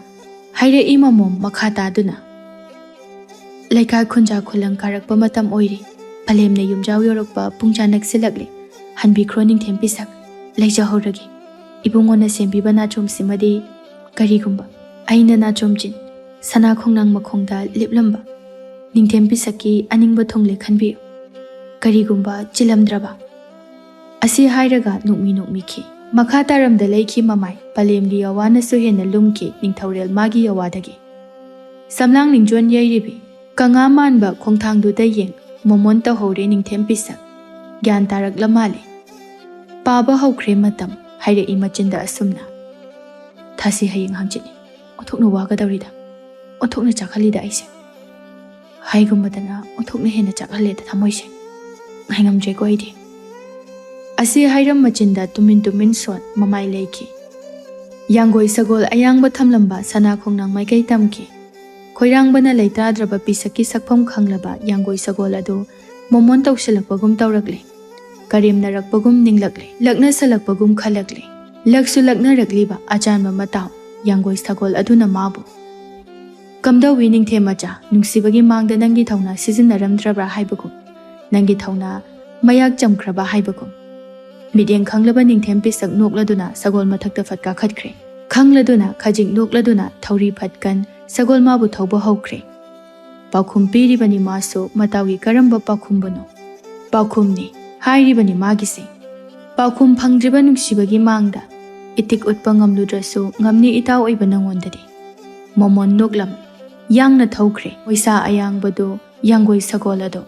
ꯍꯥꯏꯔꯛꯏ ꯃꯃꯣꯝ ꯃꯈꯥ ꯇꯥꯗꯨꯅ꯫ ꯂꯩꯀꯥꯏ ꯈꯨꯟꯖꯥ ꯈꯨꯂꯪ ꯀꯥꯔꯛꯄ ꯃꯇꯝ ꯑꯣꯏꯔꯤ꯫ ꯄꯂꯦꯝꯅ ꯌꯨꯝꯖꯥꯎ ꯌꯧꯔꯛꯄ ꯄꯨꯡꯖꯥ ꯅꯛꯁꯤꯜꯂꯛꯂꯦ꯫ ꯍꯟꯕꯤꯈ꯭ꯔꯣ ꯅꯤꯡꯊꯦꯝ ꯄꯤꯁꯛ, ꯂꯩꯖꯍꯧꯔꯒꯦ꯫ ꯏꯕꯨꯡꯉꯣꯅ ꯁꯦꯝꯕꯤꯕ ꯅꯥꯆꯣꯝꯁꯤꯃꯗꯤ ꯀꯔꯤꯒꯨꯝꯕ ꯑꯩꯅ ꯅꯥꯆꯣꯝꯆꯤꯟ ꯁꯅꯥ ꯈꯣꯡꯅꯥꯡ ꯃꯈꯣꯡꯗ ꯂꯦꯞꯂꯝꯕ ꯅꯤꯡꯊꯦꯝ ꯄꯤꯁꯛꯀꯤ ꯑꯅꯤꯡꯕ ꯊꯨꯡꯂꯦ ꯈꯟꯕꯤꯌꯨ꯫ ꯀꯔꯤꯒꯨꯝꯕ ꯆꯤꯜꯂꯝꯗ꯭ꯔꯕ? ꯑꯁꯤ ꯍꯥꯏꯔꯒ ꯅꯣꯛꯃꯤ ꯅꯣꯛꯃꯤꯈꯤ꯫ ꯃꯈꯥ ꯇꯥꯔꯝꯗ ꯂꯩꯈꯤ ꯃꯃꯥꯏ, ꯄꯂꯦꯝꯒꯤ ꯌꯥꯋꯥꯅꯁꯨ ꯍꯦꯟꯅ ꯂꯨꯝꯈꯤ ꯅꯤꯡꯊꯧꯔꯦꯜ ꯃꯥꯒꯤ ꯌꯥꯋꯥꯗꯒꯤ꯫ ꯁꯝꯂꯥꯡ ꯅꯤꯡꯖꯣꯟ ꯌꯩꯔꯤꯕꯤ ꯀꯪꯉꯥ ꯃꯥꯟꯕ ꯈꯣꯡꯊꯥꯡꯗꯨꯗ ꯌꯦꯡ ꯃꯣꯃꯣꯟ ꯇꯧꯍꯧꯔꯦ ꯅꯤꯡꯊꯦꯝ ꯄꯤꯁꯛ꯫ ꯒ꯭ꯌꯥꯟ ꯇꯥꯔꯛꯂ ꯃꯥꯜꯂꯦ꯫ ꯄꯥꯕ ꯍꯧꯈ꯭ꯔꯦ ꯃꯇꯝ, ꯍꯥꯏꯔꯛꯏ ꯃꯆꯤꯟꯗ ꯑꯁꯨꯝꯅ꯫ ꯊꯥꯁꯤ ꯍꯌꯦꯡ ꯍꯪꯆꯤꯠꯅꯤ꯫ ꯑꯣꯟꯊꯣꯛꯅ ꯋꯥꯒꯗꯧꯔꯤꯗ꯫ ꯑꯣꯟꯊꯣꯛꯅ ꯆꯥꯛꯍꯜꯂꯤꯗ ꯑꯩꯁꯦ꯫ ꯍꯥꯏꯒꯨꯝꯕꯗꯅ ꯑꯣꯟꯊꯣꯛꯅ ꯍꯦꯟꯅ ꯆꯥꯛꯍꯜꯂꯦꯗ ꯊꯃꯣꯏꯁꯦ꯫ ꯉꯥꯏꯉꯝꯗ꯭ꯔꯦꯀꯣ ꯑꯩꯗꯤ꯫ ꯑꯁꯤ ꯍꯥꯏꯔꯝ ꯃꯆꯤꯟꯗ ꯇꯨꯃꯤꯟ ꯇꯨꯃꯤꯟ ꯁꯣꯟ ꯃꯃꯥꯏ ꯂꯩꯈꯤ꯫ ꯌꯥꯡꯒꯣꯏ ꯁꯒꯣꯜ ꯑꯌꯥꯡꯕ ꯊꯝꯂꯝꯕ ꯁꯅꯥ ꯈꯣꯡꯅꯥꯡ ꯃꯥꯏꯀꯩ ꯇꯝꯈꯤ꯫ ꯈꯣꯏꯔꯥꯡꯕꯅ ꯂꯩꯇꯥꯗ꯭ꯔꯕ ꯄꯤꯁꯛꯀꯤ ꯁꯛꯐꯝ ꯈꯪꯂꯕ ꯌꯥꯡꯒꯣꯏ ꯁꯒꯣꯜ ꯑꯗꯨ ꯃꯣꯃꯣꯟ ꯇꯧꯁꯤꯜꯂꯛꯄꯒꯨꯝ ꯇꯧꯔꯛꯂꯦ꯫ ꯀꯔꯦꯝꯅꯔꯛꯄꯒꯨꯝ ꯅꯤꯡꯂꯛꯂꯦ꯫ ꯂꯛꯅꯁꯜꯂꯛꯄꯒꯨꯝ ꯈꯜꯂꯛꯂꯦ꯫ ꯂꯛꯁꯨ ꯂꯛꯅꯔꯛꯂꯤꯕ ꯑꯆꯥꯟꯕ ꯃꯇꯥꯎ ꯌꯥꯡꯒꯣꯏ ꯁꯒꯣꯜ ꯑꯗꯨꯅ ꯃꯥꯕꯨ꯫ ꯀꯝꯗꯧꯏ ꯅꯤꯡꯊꯦꯝ ꯃꯆꯥ, ꯅꯨꯡꯁꯤꯕꯒꯤ ꯃꯥꯡꯗ ꯅꯪꯒꯤ ꯊꯧꯅꯥ ꯁꯤꯖꯤꯟꯅꯔꯝꯗ꯭ꯔꯕ꯭ꯔꯥ ꯍꯥꯏꯕꯒꯨꯝ, ꯅꯪꯒꯤ ꯊꯧꯅꯥ ꯃꯌꯥꯛ ꯆꯝꯈ꯭ꯔꯕ ꯍꯥꯏꯕꯒꯨꯝ꯫ ꯃꯤꯠꯌꯦꯡ ꯈꯪꯂꯕ ꯅꯤꯡꯊꯦꯝ ꯄꯤꯁꯛ ꯅꯣꯛꯂꯗꯨꯅ ꯁꯒꯣꯜ ꯃꯊꯛꯇ ꯐꯠ ꯀꯥꯈꯠꯈ꯭ꯔꯦ꯫ ꯈꯪꯂꯗꯨꯅ ꯈꯖꯤꯛ ꯅꯣꯛꯂꯗꯨꯅ ꯊꯧꯔꯤ ꯐꯠꯀꯟ ꯁꯒꯣꯜ ꯃꯥꯕꯨ ꯊꯧꯕ ꯍꯧꯈ꯭ꯔꯦ꯫ ꯄꯥꯎꯈꯨꯝ ꯄꯤꯔꯤꯕꯅꯤ ꯃꯥꯁꯨ, ꯃꯇꯥꯎꯒꯤ ꯀꯔꯝꯕ ꯄꯥꯎꯈꯨꯝꯕꯨꯅꯣ? ꯄꯥꯎꯈꯨꯝꯅꯤ ꯍꯥꯏꯔꯤꯕꯅꯤ ꯃꯥꯒꯤꯁꯦ꯫ ꯄꯥꯎꯈꯨꯝ ꯐꯪꯗ꯭ꯔꯤꯕ ꯅꯨꯡꯁꯤꯕꯒꯤ ꯃꯥꯡꯗ ꯏꯇꯤꯛ ꯎꯠꯄ ꯉꯝꯂꯨꯗ꯭ꯔꯁꯨ ꯉꯝꯅꯤ ꯏꯇꯥꯎ ꯑꯣꯏꯕ ꯅꯉꯣꯟꯗꯗꯤ꯫ ꯃꯣꯃꯣꯟ ꯅꯣꯛꯂꯝ ꯌꯥꯡꯅ ꯊꯧꯈ꯭ꯔꯦ ꯃꯣꯏꯁꯥ ꯑꯌꯥꯡꯕꯗꯣ, ꯌꯥꯡꯒꯣꯏ ꯁꯒꯣꯜ ꯑꯗꯣ꯫